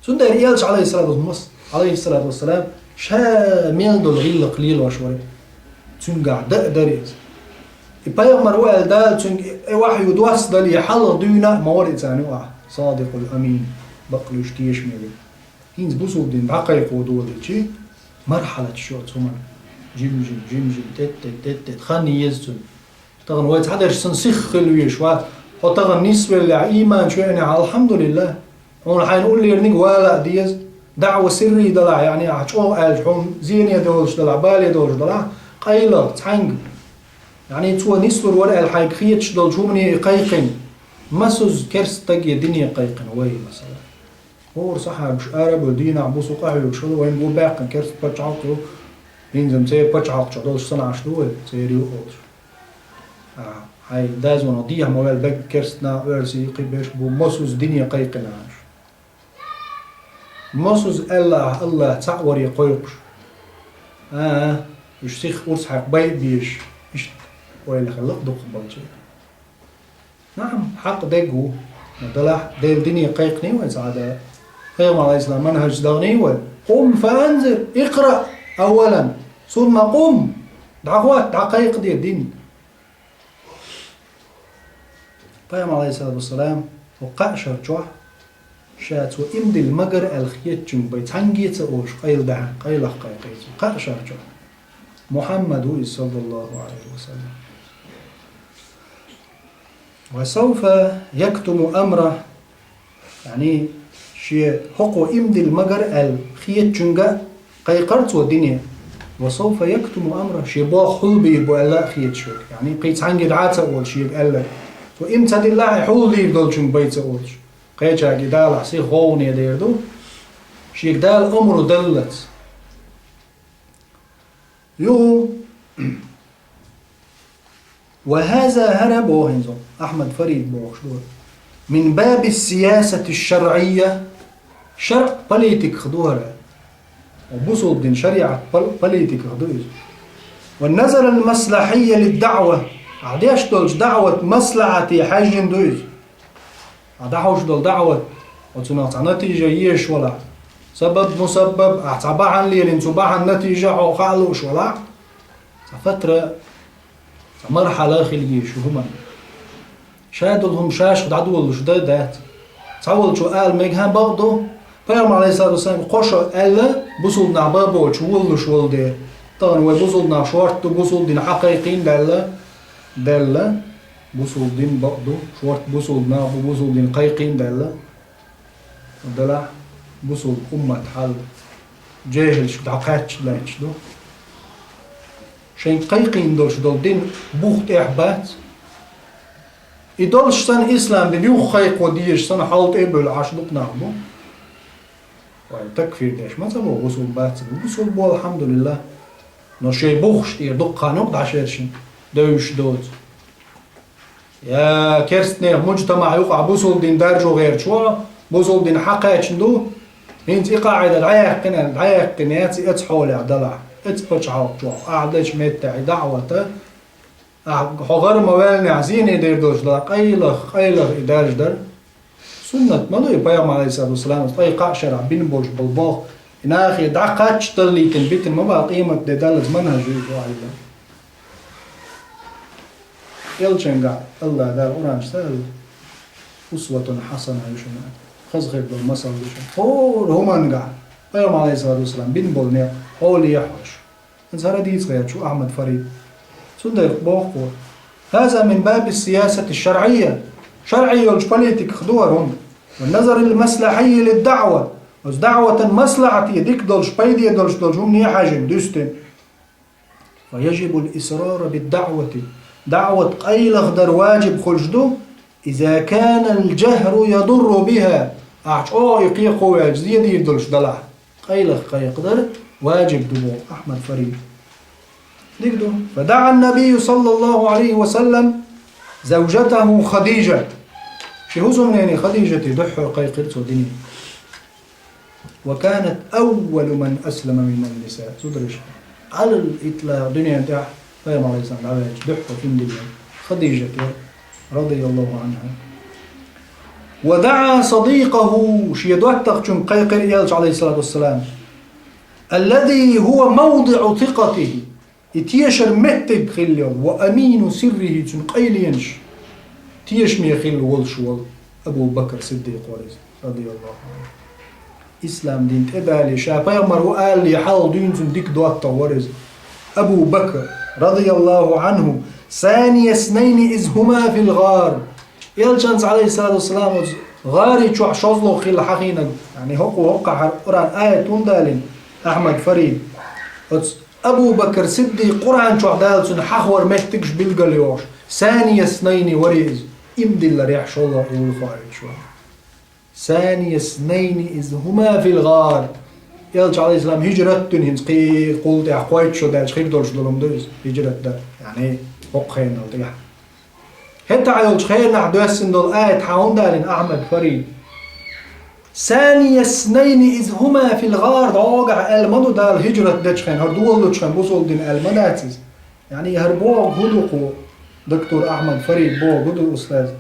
Цундела элча, алейхиссалату вассалам, алейхиссалату вассалам, ша мел долу гӀиллакх лелош вара. Цуьнгахь дан а дара иза. И пайхамар ву аьлла Дала цуьнга и вахью доссадале хьалха дуьйна а ма вара и царна юкъахь, садикъул амин, бакълуьйш тешаме ву. ХӀинца бусулба дин дӀакхайкхо долийчи, мархьалаташ йоцу хӀуманна. Жим-жим, жим-жим, тӀет-тӀет, тӀет-тӀет, хан еза цуьнан. Тахана вай цхьадерш санна сих хила везаш вац. Хьо тахана нисвеллехь, ийман чу веанехь, алхьамдулиллах. Хьуна хьайна уллерниг вала а деза. ДаӀва сирри далахь, яъни ахь чӀогӀа аьлча, хьуна зене долуш далахь, бале долуш далахь, къайлах, цхьаьнга. Яъни цо нислур вара аьлла хьайга хеташ долчу хӀумане и кхайкхина. Масузза керста стаге дине кхайкхина вай, масала. ХӀора сахьабаш ара а бевлла, дийнахь, бусу къахьоьгуш хилла, вайна бу баьккхина керста пачхьалкх ю, хӀинца-м церан пачхьалкх чохь долуш санна Ӏаш ду вай, церан ю олуш. А, хьайн дазонах дехьа ма ваьлла, дагга керста нах, оьрсий, кхин берш бу, масузза дине кхайкхина Ӏаш. Масузза аьлла ахь АллахӀ цхьаъ варе кхойкхуш. А, а, уьш сиха урс хьаькха байа безаш, иштта ойла хилла а дукхахболчеран. Наам, хьакъ дерг ву. Но делахь, Делан дине кхайкхиний вай цхьа а да? Пайхамар алейхиссалам манхьажца даханий вай? Къум фаанзир, икъраъ, аввалан, сумма къум. ДӀахӀотта, дӀакхайкхаде дин. Пайхамар алейхиссалату вассалам, хӀокху кхаа шар чохь, ша цо иман дилла ма гара аьлла хетачуьнга бай цхьаьнгге а ца олуш, къайла дахьа, къайлах кхайкхий цо. Кхаа шар чохь. Мухьаммад ву иза, саллаллаху алейхи ва саллям. «Ва сауфа яктуму амра», яъни, шен хӀокхо иман дилла ма гара аьлла хетачуьнга кхайкхар цо дине. «Ва сауфа яктуму амра», шен болх хьулбийр бу аьлла а хеташ верг. Яъни, кхин цхьаьнгге дӀа а ца олуш шега аьлла. Цо иман ца диллахь а, хьулдийр долчуьнга бай ца олуш. Кхечаьрга и далахь сиха гӀовгӀане дер ду. Шега Дала омра даллалц. Юха, «Ва хаза», хӀара боху хӀинца, Ахьмад Фарид бохуш ду, «мин баби сиясати шаръийя», шаръ политиках ду хӀара. Бусулба дин шариат пол-, политиках ду иза. «Ва назар ал-маслахьийя лид-даъва», ахь деш долчу даъват маслахьате хьаьжжина ду иза. Ахь дӀахьуш долу даъват, оцунах цхьа натижа езаш валахь, сабаб-мусаббаб, ахь цхьа бахьана лелийна, цу бахьана натижа хьо хаа лууш валахь, цхьа фатра, цхьа мархьала хила езаш ю хӀуманна. Ша долу хӀума шаьш дӀадолалуш дан а дац. Цхьаволчо ала мега, хӀан, бакъ ду, Пайхамар алейхиссалату вассалам кхо шо аьлла, бусулба нах бан а боцуш, волалуш волу дела. Тахана вай бусулба нах шорта ду, бусулба дин хьакхайкхийна даьлла, даьлла, бусулба дин бакъ ду, шорта бусулба нах бу, бусулба дин кхайкхийна даьлла. Делахь бусулба уммат хьал жехӀилшка дӀакхаьчча лаьтташ ду. Шайн кхайкхийна долуш долу дин бух тӀехь бац. И долуш санна, ислам дин юха кхайкхо дезаш санна, хьал тӀе а бевлла Ӏаш дукха нах бу. Вай, такфир деш ма ца боху, бусулба бац ца боху. Бусулба бу, алхьамдулиллах. Но шайн бухаш тӀера дукха хан юкъа дӀашершина, девзаш доцу. Я керстанех муджтамаъ юкъахь бусулба дин даржо гӀерташ ву, бусулба дин хьакхаьчна ду, хӀинца и къаӀида дӀаяьккхина, дӀаяьккхина яц и оцу хьолехь далахь, оцу пачхьалкх чохь, ахь дечу меттехь и даъвата, ахь хьо гӀар ма ваьллинехь зене дер долуш далахь, къайлах, къайлах и даржа дара. Суннат ма ду и, Пайхамар алейхиссалату вассалам, ткъе кхаа шарахь бина болуш болу болх, и нахе дӀакхаччалийтина битина ма баха, къемат де даллалц манхьаж ю иза, валлахӀи. Элчангахь АллахӀ Дала Къуръан чу ца аьлла: «Усватун хьасана» ю шуна. Хаза хир долу масал ду шуна. ХӀора хӀумангахь Пайхамар алейхиссалату вассалам бина болу некъ хьоле яхь хьожуш. ХӀинца хӀара дийца гӀерташ ву Ахьмад Фарид. Цундела боху кхо: «Хаза мин баби сиясати шаръийя». Шаръиййолчу политиках ду хӀара хӀума. «Ва назарил маслахьиййи лид-даъва». Оцу даъватан маслахьате дика долуш, пайде долуш долчу хӀумане хьаьжжина, дуьстина. «Ва яжибул исрара бид-даъвати». Даъват къайлаха дар ваджиб хуьлуш ду, «иза канал-жахру ядурру биха», ахь чӀогӀа и кхайкхо ваьлча, зен дийр долуш далахь, къайлаха кхайкхадар ваджиб ду боху Ахьмад Фарид. Дика ду. «Фадаъа ан-набийю саллаллаху алейхи ва саллам завжатаху Хадижа». Шен хӀусамнене Хадижате дуьххьара кхайкхира цо дине. «Ва канат аввалу ман аслама минан-ниса». Зудараш, алал итла дуьнен тӀехь Пайхамар алейхиссалам дӀаваьлча дуьххьара финдилла Хадижат яра. رضي الله عنه. ودعا صديقه, шен доттагӀчунга кхайкхира Элча, عليه الصلاة والسلام, الذي هو موضع ثقته, и тешар меттиг хилла йолу, وأمين سره, цуьнан къайленаш тешаме хилла волуш волу Абу Бакр Сиддикъ вара иза, رضي الله عنه. Ислам дин тӀедале, ша пайхамар ву алале хьалха дуьйна цуьнан дика доттагӀа вара иза. Абу Бакр, رضي الله عنه, ثاني اثنين إذ هما في الغار. Элчанца, عليه الصلاة والسلام, оцу гӀари чохь шозлагӀа хилла хьахийнарг, яъни хӀокхо хӀокхахьара Къуръан аят хӀунда алийна, Ахьмад Фарид. Оцу Абу Бакр Сиддикъ Къуръан чохь Дала цунна хьахавар меттигаш билгал йохуш, ثاني اثنين вара иза, иман дилларехь шолгӀа и вуй хоуьйтуш вара. ثاني اثنين إذ هما في الغار. Элча, عليه السلام, хӀижрат дуьйна хӀинца кхин кхул тӀехь кхойтта шо даьлча хир долуш долу хӀума ду иза, хӀижрат дан, яъни хӀокху хенал тӀехь. ХӀетахь йолчу хенахь доьссина долу аят хьан хӀунда алийна, Ахьмад Фарид? ثاني اثنين إذ هما في الغار, дӀогахь аьлла ма ду Дала хӀижрат дечу хенахь, хӀара долалучу хенахь бусалба дин аьлла ма дац иза. Яъни хӀара боху хӀун ду кху, доктор Ахьмад Фарид боху хӀун ду, устаз?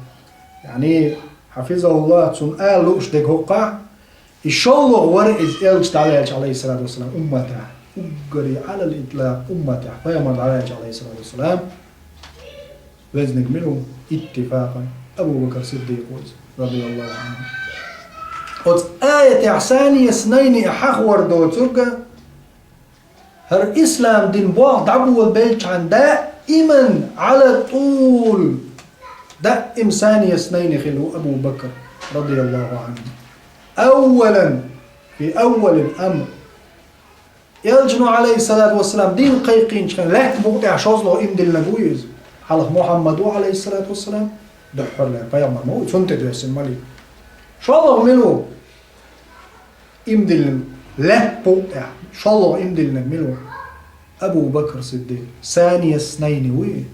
Яъни, хьафизахуллахӀ, цунна ала лууш дерг хӀокхахь, и шолгӀа вара иза Элча дӀаваьлча, عليه الصلاة والسلام, умматехь, уггаре على الإطلاق умматехь, пайхамар дӀаваьлча, عليه الصلاة والسلام, везниг мила ву? Иттифакъан Абу Бакр Сиддикъ ву иза, رضي الله عنه. Оцу аятехь ثاني اثنين хьахавар доцург, хӀара ислам дин болх дӀаболабелчхьана даиман على طول, даим ثاني اثنين хилла ву Абу Бакр, رضي الله عنه. أولا, في أول الأمر. Элчано, عليه الصلاة والسلام, дин кхайкхийначхьана лаьтта букъа тӀехь шозлагӀа иман диллинарг ву иза. Хьалха Мухьаммад ву, عليه الصلاة والسلام, дуьххьарлера пайхамар ма ву, цунна тӀе доьссина малик. ШолгӀа мила ву? Иман диллина лаьтта букъа тӀехь шолгӀа иман диллинарг мила ву? Абу Бакр Сиддикъ. ثاني اثنين вуй.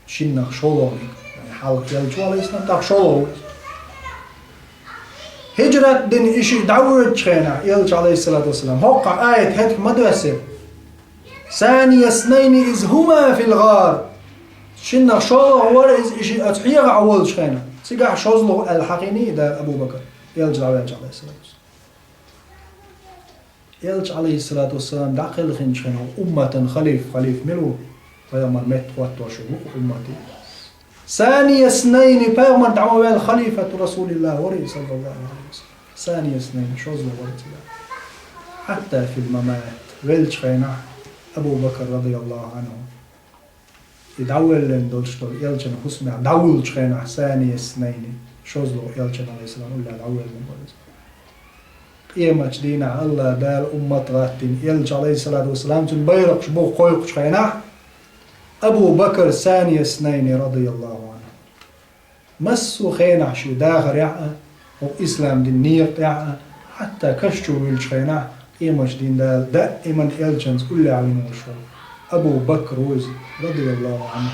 Шиннах шолгӀаниг. Яъни хьалха Элча ву, عليه السلام, тӀаккха шолгӀа ву. ХӀижрат дина и шиъ дӀавоьдучу хенахь, Элча, عليه الصلاة والسلام, хӀокхахь аят хӀетахь ма доьссира? ثاني اثنين إذ هما في الغار. Шиннах шолгӀа вара иза и шиъ оцу хьегӀахь волчу хенахь. Цигахь шозлагӀа аьлла хьахийний Дала Абу Бакр, Элча дӀаваьлча, عليه الصلاة والسلام. Элча, عليه الصلاة والسلام, дӀакхелхинчу хенахь, умматан халиф, халиф мила ву? Пайхамар метта хӀоттош ву умматан. ثاني اثنين, пайхамар дӀа ма ваьлла, خليفة رسول الله вара иза, صلى الله عليه وسلم. ثاني اثنين, шозлагӀа вара цигахь. حتى في الممات, веллачу хенахь Абу Бакр, رضي الله عنه, и дӀавоьллина долуш долу Элчан хӀусамехь дӀавуллучу хенахь, ثاني اثنين, шозлагӀа Элчан, عليه السلام, уллехь дӀавоьллина вара иза. Къематчу дийнахь АллахӀ Дала уммат гӀаттийна, Элча, عليه الصلاة والسلام, цуьнан байракхаш буха кхойкхучу хенахь, Абу Бакр ثاني اثنين, رضي الله عنه. Массо а хенахь шен дахарехь а, хӀокху ислам динан некъа тӀехь а, хьатта каш чу вуьллучу хенахь, къематчу дийнахь Дала даиман Элчанца уллехь вина волуш волу Абу Бакр ву иза, رضي الله عنه,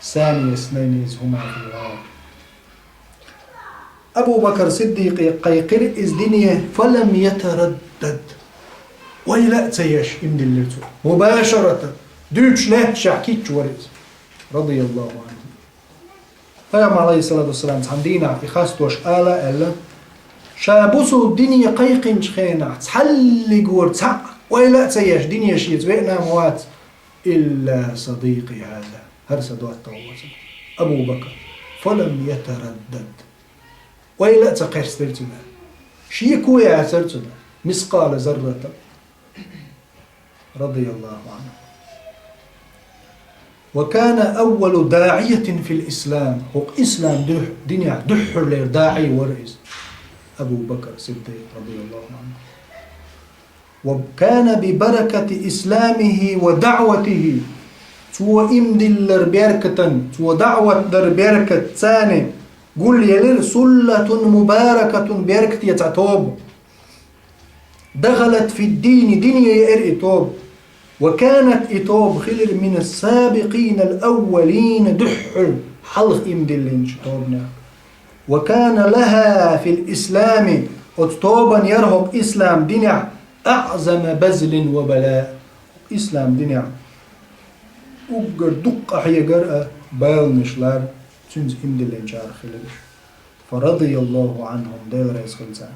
ثاني اثنين إذ هما في الغار. Абу Бакр Сиддикъе кхайкхира иза дине, فلم يتردد. Ойла а ца еш, иман диллира цо. مباشرة, дуьйцуш лаьтташехь кийча вара иза, رضي الله عنه. Пайхамар, عليه الصلاة والسلام, цхьана дийнахь и хастош ала а аьлла, ша бусалба дине кхайкхинчу хенахь, цхьаллиг вара цхьаъ ойла а ца еш, дине шеца веана а ма вац, إلا صديقي هذا, хӀара сан доттагӀа ву иза, Абу Бакр. فلم يتردد. Ойла а ца кхерстира цуьнан. Шеко яцара цуьнан. مثقال ذرة. رضي الله عنه. وكان أول داعية في الإسلام. ХӀокху ислам дуьхь-, динехь дуьххьарлера даӀий вара иза. Абу Бакр Сиддикъ, رضي الله عنه. وكان ببركة إسلامه ودعوته. Цо иман диллар беркатан, цо даӀват дар беркат царна гулъелира, ثلة مباركة, беркате цхьа тоба. دخلت في الدين, дине еара и тоба. وكانت, и тоба хилира, من السابقين الأولين, дуьххьара хьалха иман диллинчу тобанех. وكان لها في الإسلام, оцу тобанна яра хӀокху ислам динехь, أعظم بذل وبلاء. Ислам динехь уггар дуккха хьегар а, баланаш лар. цуьнца иман диллинчарах хилира уьш. Фа радияллаху анхум, Дела реза хила царна.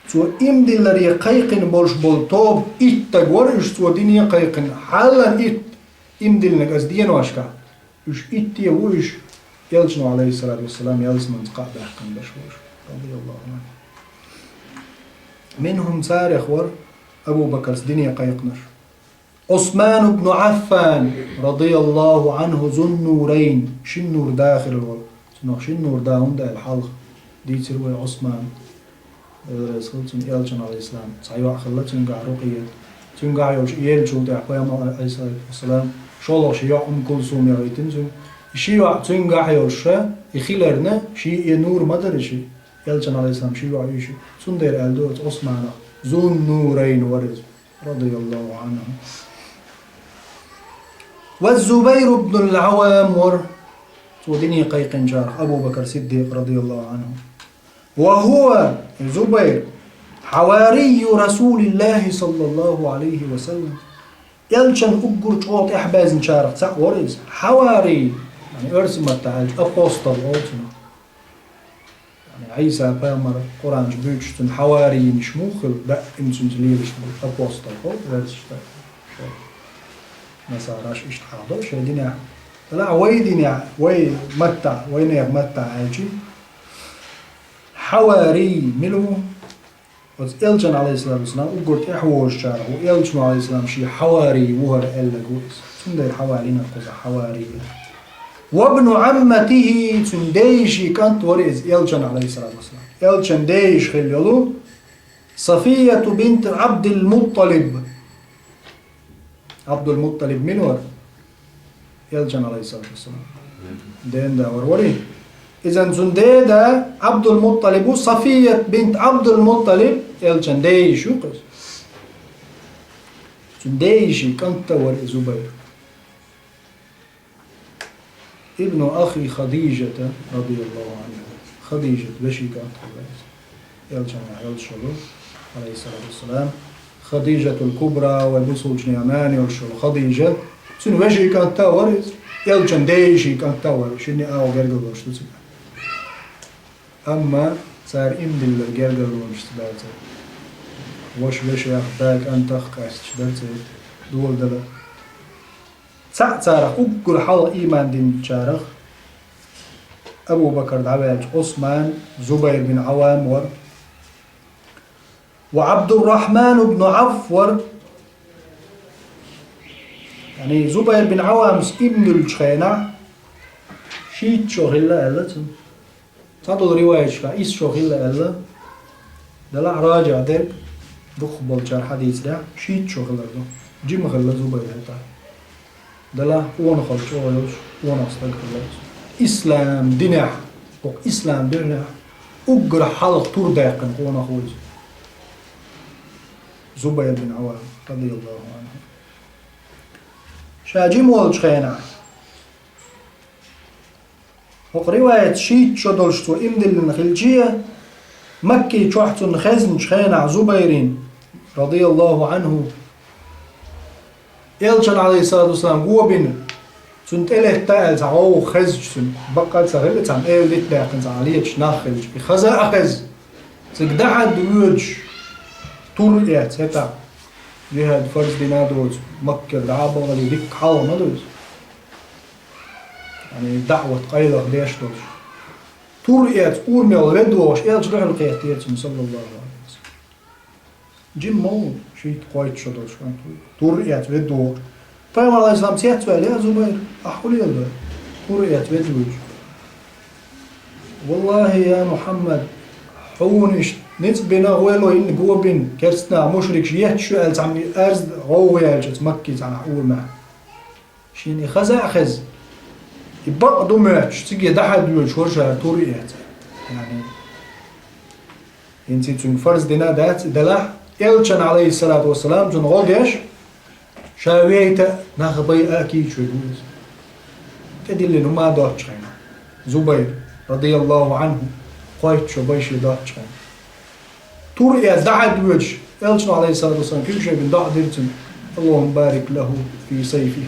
Цо иман дилларе кхайкхина болуш болу тоба итт стаг вара уьш, цо дине кхайкхина, хьаллан итт иман диллинарг аса деношкахь. Уьш итте ву уьш, Элчано, алейхиссалату вассалам, ялсаманица кхаъ баьккхина берш бу уьш. Радияллаху анхум. Минхум, царех вара Абу Бакарца дине кхайкхинарш. Ӏусман ибн Ӏаффан, радияллаху анху, Зун-Нурайн, шин нур да хилла волу. Цунах шин нур да хӀунда аьлла хьалха дийцира вай Ӏусман. Дела реза хила цунна, Элчан, алейхиссалам, цхьа йоӀ хилла цуьнгахь, Рукъият. Цуьнгахь йолуш еллачул тӀаьхьа пайхамар, алейхиссалату вассалам, шолгӀа ши йоӀ Умму Кулсум яхийтина цуьнга. И ши йоӀ цуьнгахь йолуша, и хиларна, ши и нур ма дара ши. Элчан, алейхиссалам, ши йоӀ ю ши. Цундела аьлла ду оцу Ӏусманах, Зун-Нурайн вара иза, радияллаху анху. Ва Зубайр ибн ал-Ӏаввам вара, цо дине кхайкхинчарах Абу Бакар Сиддикъ, радияллаху анху. Ва хӀува, Зубайр, хьаварийю Расулиллахи, саллаллаху алейхи ва саллам. Элчан уггар чӀогӀа тӀаьхьабаьзнарчарах цхьаъ вара иза. Хьаварий, яъни оьрсийн маттахь аьлча, апостол олу цунах. Яъни Ӏийса пайхамар Къуръан чу буьйцуш, цуьнан хьаварийинаш муха хилла, даима цуьнца лелаш болу апостол олу оьрсашна. Шайн насараш иштта хьахадо шайн динехь. Делахь вай динехь, вай маттахь, вайнехан маттахь аьлча, хьаварий мила ву? Оцу Элчан, алейхиссалату вассалам, уггар тӀаьхьавозучарах ву, Элчано, алейхиссалам, шен хьаварий ву хӀара аьлларг ву иза. Цундела хьаварий йина кхуза, хьаварий. Ва бну Ӏамматихи, цуьнан дейишин кӀант вара иза, Элчан, алейхиссалату вассалам. Элчан дейиша хилла йолу Сафияту бинт Ӏабдил-Мутталиб. Ӏабдул-Мутталиб мила вара? Элчан, алейхиссалату вассалам, ден да вара, варий? Иза цуьнан ден да Ӏабдул-Мутталиб ву, Сафият бинт Ӏабдул-Мутталиб, Элчан дейиша ю кхуза. Цуьнан дейишин кӀант вара и Зубайр. Ибну ахи Хадижата, радияллаху анху. Хадижат вешин кӀант хилла иза. Элчанехь йолуш йолу, алейхиссалату вассалам, Хадижатул Кубра, вай бусулбанехан нана йолуш йолу Хадижа, цуьнан вешин кӀант а вара иза, Элчан дейишин кӀант а вара, шинна а гергарлонаш ду цигахь. Амма цара иман диллар гергарлонашца дацара. Ваша вешех, да кӀантах къаьсташ дара церан доладала. Цхьаъ царах уггар хьалха ийман динчарах Абу Бакар дӀаваьлча, Ӏусман, Зубайр бин Ӏаввам вара. Ва Ӏабдуррахьман ибн Ӏавф вара. Яъни Зубайр бин Ӏаввамс ийман диллачу хенахь шийтта шо хилла аьлла цунна. Цхьадолу риваяташкахь исс шо хилла аьлла, делахь ражихь дерг дукхахболчара хьадийцарехь, шийтта шо хилар ду. Жима хилла Зубайр хӀетахь. Делахь къонахалла чӀогӀа йолуш, къонах стаг хилла иза. Ислам динехь, хӀокху ислам дуьхьалехь, уггар хьалха тур даьккхина къонах ву иза. Зубайр бин Ӏаввам, радияллаху анху. Ша жима волчу хенахь, хӀокху риваят шийтта шо долуш цо ийман диллина хилча, Макки чохь цунна хезначу хенахь Зубайрин, радияллаху анху, Элчан, алейхиссалату вассалам, го бина, цунна тӀелетта аьлла цхьа гӀовгӀа хезча цунна, баккъал а ца хилла цхьана эладита даьккхина цхьа леташ нах хилча, и хаза а хеза, цига дахьад воьдуш, тур а эцна, хӀетахь, жихӀад фарз дина доцу, Маккара дӀа а бахале дикка хьалха ма ду иза. Яъни даӀват къайлаха деш долуш. Тур эцна урамел ведда вогӀуш Элча дуьхьал кхеттера цунна, саллаллаху алейхи ва саллям. Жимма ма ву, шийтта-кхойтта шо долуш кӀант ву. Тур эцна ведда вогӀуш. Пайхамар алейхиссалам цецваьлла: «Я Зубайр, ахь хӀун леладо?» Тур эцна ведда вуьйцу. «Валлахи, я Мухьаммад, хьуна иштта ницкъ бина гӀойло, хӀинца го бина, керстанаха мушрикаш етташ ю аьлла цхьамма арз, гӀовгӀа яьлча оцу Макки цхьана урамехь». Шена и хаза а хеза, и бакъ ду моьттуш, цига дахьад воьдуш вара ша тур эцна. Яъни, хӀинца цуьнга фарз дина дац и, делахь, Элчан, алейхиссалату вассалам, цунна гӀо деш, ша вейта нах байъа а кийча вега ву иза. ТӀедиллина хӀума доцчу хенахь, Зубайр, радияллаху анху, кхойтта шо бай шен доцчу хенахь. Тур эцна дахьад воьдуш, Элчано, алейхиссалату вассалам, куьйгаш бина доӀа дира цунна: «Аллахумма барик лаху фи сайфи».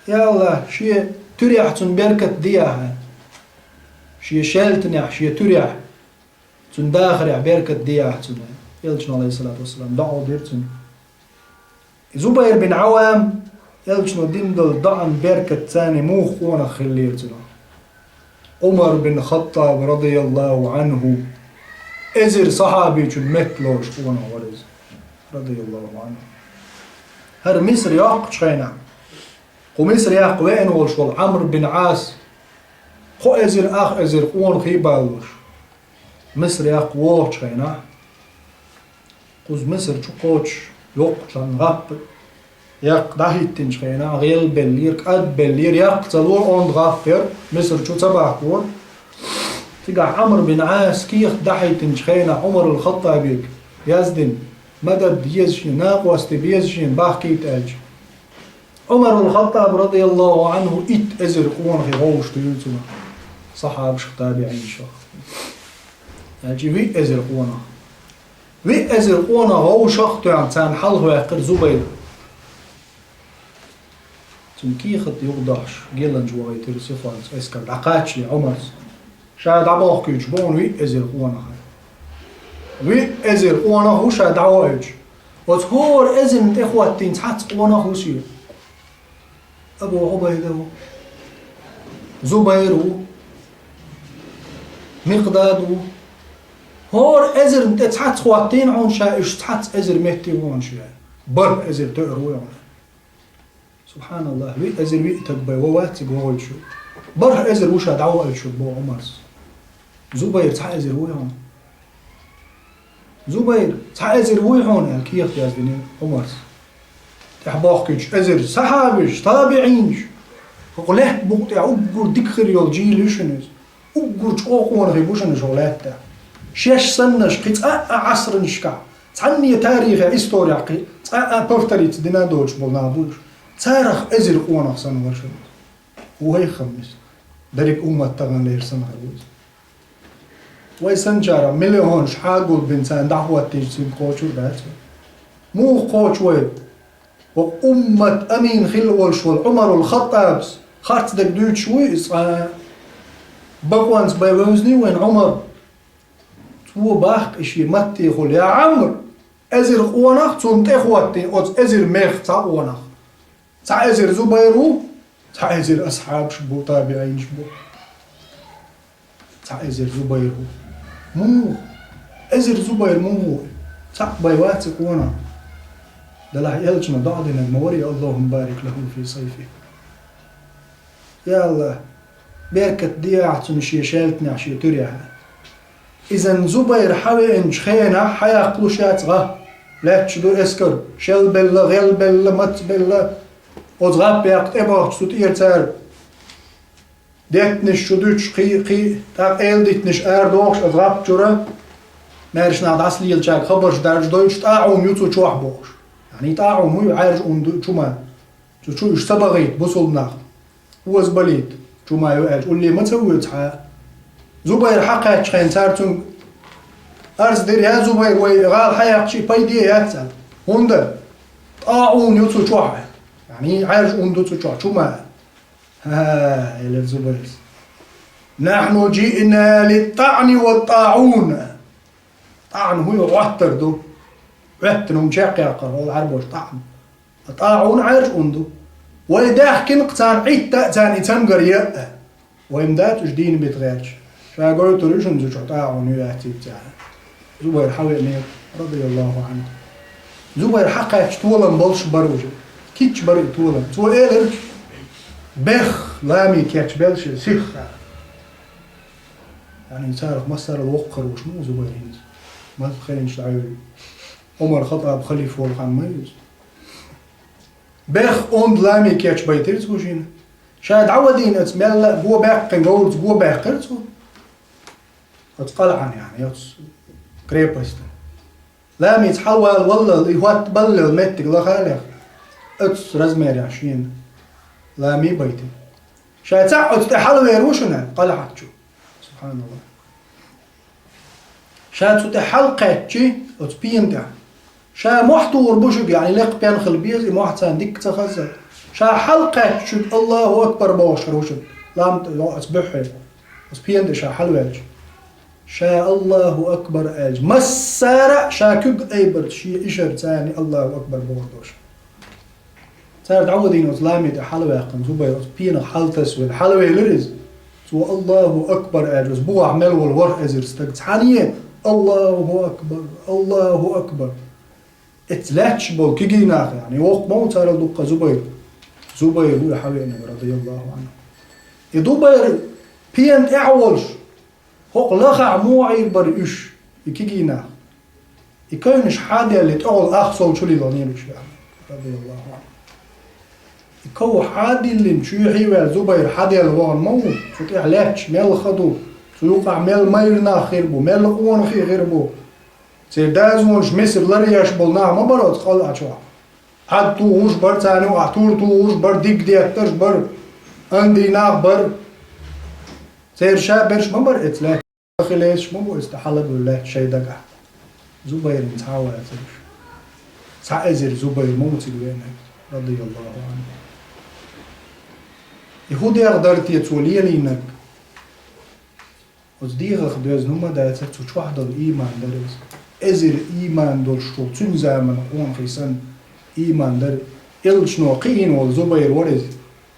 Я АллахӀ, шен туьрехь цунна беркат де ахьа. Шен шаьлтанехь, шен туьрехь, цуьнан дахарехь беркат де ахьа цунна. Элчано, Ӏалайхиссалату вассалам, доӀа дира цунна. Зубайр бин Ӏаввам, Элчано дина долу доӀан беркатца муха къонах хиллера цунах? Ӏумар бин Хаттаб, радияллаху Ӏанху, эзар сахьабичун метталоруш къонах вара иза, радияллаху Ӏанху. ХӀара Мисар йоккхучу хенахь, кху Мисар яккха веана волуш волу Ӏамр бин Ӏас, кхо эзар, ах эзар къонахий баллалуш, Мисар яккха вогӀучу хенахь, кхуза Мисар чу кхочуш, йоккхачу гӀаппа яккха дӀахӀиттинчу хенахь, гӀелбеллера, кӀадбеллера, яккха ца лора онда гӀаппа яра, Мисар чу ца бахкора. Цигахь Ӏамр бин Ӏас кехат дӀахӀиттинчу хенахь Ӏумарул Хаттабе яздина, мадад еза шена, накъостий беза шена, бахкийта аьлча. Ӏумарул Хаттаб, радияллаху Ӏанху, итт эзар къонахий вовшахтуьйра цунах, сахьабашах, табиӀинашах. Аьлча виъ эзар къонах. Виъ эзар къонах вовшах а тоьхна, царна хьалхаваьккхира Зубайр. Цуьнан кехат юхадахьаш, геланча вахийтира сихонца эскар дӀакхаччале Ӏумарс. Ша дӀабохкуьйтуш бу хьуна виъ эзар къонах. Виъ эзар къонах ву ша дӀавоуьйтуш. Оцу хӀора эзарна тӀехӀоттийна цхьацца къонах ву шен. Абу Ӏубайда ву, Зубайр ву, Микъдад ву. ХӀора эзарна тӀе цхьацца хӀоттийна хьуна ша, уьш цхьацца эзар метте ву хьуна ша. БархӀ эзар тоьар ву хьуна. СубхьаналлахӀ, виъ эзар виъ таг бай, ва вац цига вогӀуьйтуш. БархӀ эзар ву ша дӀавоуьйтуш, боху Ӏумарс. Зубайр цхьа эзар вуй хьуна? Зубайр цхьа эзар вуй хьуна, аьлла, кехат яздина Ӏумарс. ТӀехьа бохкуьйтуш эзар сахьабаш, табиӀинаш. ХӀокху лаьтта букъа тӀехь уггар дика хир йолу жийла ю шуна иза. Уггар чӀогӀа къонахий бу шуна хӀокху лаьтта тӀехь. Шаьш саннаш кхин цкъа а Ӏасранашкахь, цхьанне тарихехь, исторехь кхин цкъа а повториться дина а доцуш болу нах бу уьш. Царах эзар къонах санна вара шуна. Вай хаммис. Дерриг уммат тахана лерсанхьа ву иза. Вай санчара миллионаш хьагулбина царна дӀахӀоттийча цуьнга кхочур дац вай. Муха кхочу вай? Вокху уммат амин хилла волуш волу Ӏумарул Хаттабс харц дерг дуьйцуш вуй иза цкъа а? Бакъонца бай вевзний вайн Ӏумар? Цо бахка и шен маттехула: «Я Ӏамр, эзар къонах цунна тӀехӀоттийна оцу эзар мех цхьа къонах. Цхьа эзар Зубайр ву, цхьа эзар асхьабаш бу, табиӀинаш бу. Цхьа эзар Зубайр ву». Муха? Эзар Зубайр муха ву? Цхьаъ бай вац и къонах. Делахь элчано доӀа динарг ма варий: «Аллахумма барик лаху фи сайфи». Я АллахӀ, беркат де ахьа цунна шен шаьлтанехь, шен туьрехь. Иза Зубайр хьавеанчу хенахь хьаяккхалуш яц гӀа. Лаьтташ ду эскар, шелбелла, гӀелбелла, мацбелла. Оцу гӀаппа яккха тӀебахча цу тӀера цара деттанаш чу дуьтуш, кхин, кхин, тӀаккха эладитанаш арадохуш оцу гӀаппа чуьра, маьрша нах дӀасалелачаьрга хабарш даржадойтуш, тӀаӀун ю цу чохь бохуш. Яъни тӀаӀун ю, Ӏаьржа ун ду чу ма. Цу чу уьш ца бахийта бусулба нах. Озабалийта чу ма ю аьлча, улле ма ца воьду цхьа а. Зубайр хьакхаьчча хенахь цара цуьнга арз дира: «Я Зубайр, вай гӀала хьаяккхича и пайде яц», — аьлла. ХӀунда? ТӀаӀун ю цу чохь. Яъни Ӏаьржа ун ду цу чохь, чу ма. «ХӀа-хӀа», — элира Зубайрс. «Нахьну жиъна литтаӀни ва тӀаӀун». ТӀаӀн хӀун ю, гӀоттар ду. Гӏоьттина хӀума чекхъяккхар, хьол Ӏаьрбоша тӀаӀн. ТӀаӀун Ӏаьржа ун ду. Вай даьхкина-кх царна Ӏитта а, царна и цамгар ян а. Вай-м дац уьш дийна бита гӀерташ. Ша гойтур ю шуна цу чохь тӀаӀун ю, яц цига цара. Зубайр хьавеанера, радияллаху Ӏанху. Зубайр хьакхаьчча толам болуш бара уже. Кийча бара и толам. Цо элира: «Бех, лами кечбелла шен сихха». Яъни царах массарал воккхар вуш ма ву Зубайр хӀинца. Маза хенаш дӀайолу. Ӏумар Хаттаб халифа волу хан ма ю иза. Бех онда лами кечбайтира цо шена. Ша дӀавадийна оцу мелла а го баьккхина, говраца го баьккхира цо. Оцу къалахьан, яъни, оцу крепостан. Ламица хьалавала валлал, и хӀоттабаллал меттиг лаха а лехна, оцу размерехь шена лами а байтина. Ша цхьаъ оцу тӀе хьалавер ву шуна, къалахьа чу. СубхьаналлахӀ. Ша цу тӀе хьалакхаьччи, оцу пена тӀехь. Ша мохь тухур бу шуьга, яъни лекха пен хила беза, и мохь царна дикка ца хазза. Ша хьалкхаьчча шуьга «Аллаху акбар» бохуш хир ву шуьга. Лам тӀе йоӀ аца буьххье, аса пена тӀе ша хьалаваьлча. Ша «Аллаху акбар» аьлча, массара а ша куьг айбарца шен ишарца царна «Аллаху акбар» бохур долуш. Цара дӀавадийна оцу ламе тӀе хьалаваьккхина, Зубайр оцу пенах хьалтасавелла, хьалавелира иза. Цо «Аллаху акбар» аьлча, оцу бухахь мел волу ворхӀ эзар стаг цхьаьна: «Аллаху акбар! Аллаху акбар!» Эцца лаьтташ болу кегий нах, яъни, воккха ма ву царал дуккха Зубайр. Зубайр ву и хьавеанарг, радияллаху Ӏанху. И Зубайр пена тӀехь а волуш, хӀокху лахахь муха Ӏийр бара уьш, и кегий нах? И кевнаш хьаделла, тӀехула ах сол чу лилхинера уьш, яъни, радияллаху Ӏанху. И ков хьадиллина, чоьхьа а ваьлла, Зубайр хьаделла вахана ма ву, цу тӀехь лаьтташ мел хан ду, цу юкъахь мел майра нах хир бу, мел къонахий хир бу. Церан дазонаш, месар ларъеш болу нах ма бара оцу къалаа чохь. Ӏад тухуш бара царна юкъахь, тур тухуш бара, диг деттарш бара, андий нах бара. Церан ша берш ма бара эцца лаьтташ. Ахиллес ма бу эцца хьала а бевлла лаьтташ шайн дагахь. Зубайран цхьа а вацара уьш. Цхьа эзар Зубайр ма ву цига веанарг, радияллаху Ӏанху. И хӀун дегӀ дара те цо лелийнарг? Оцу дегӀах доьзна хӀума дацара, цу чохь долу ийман дара иза. Эзар ийман долуш волу цуьнан заманан къонахий санна ийман дара. Элчано кхиийна волу Зубайр вара иза.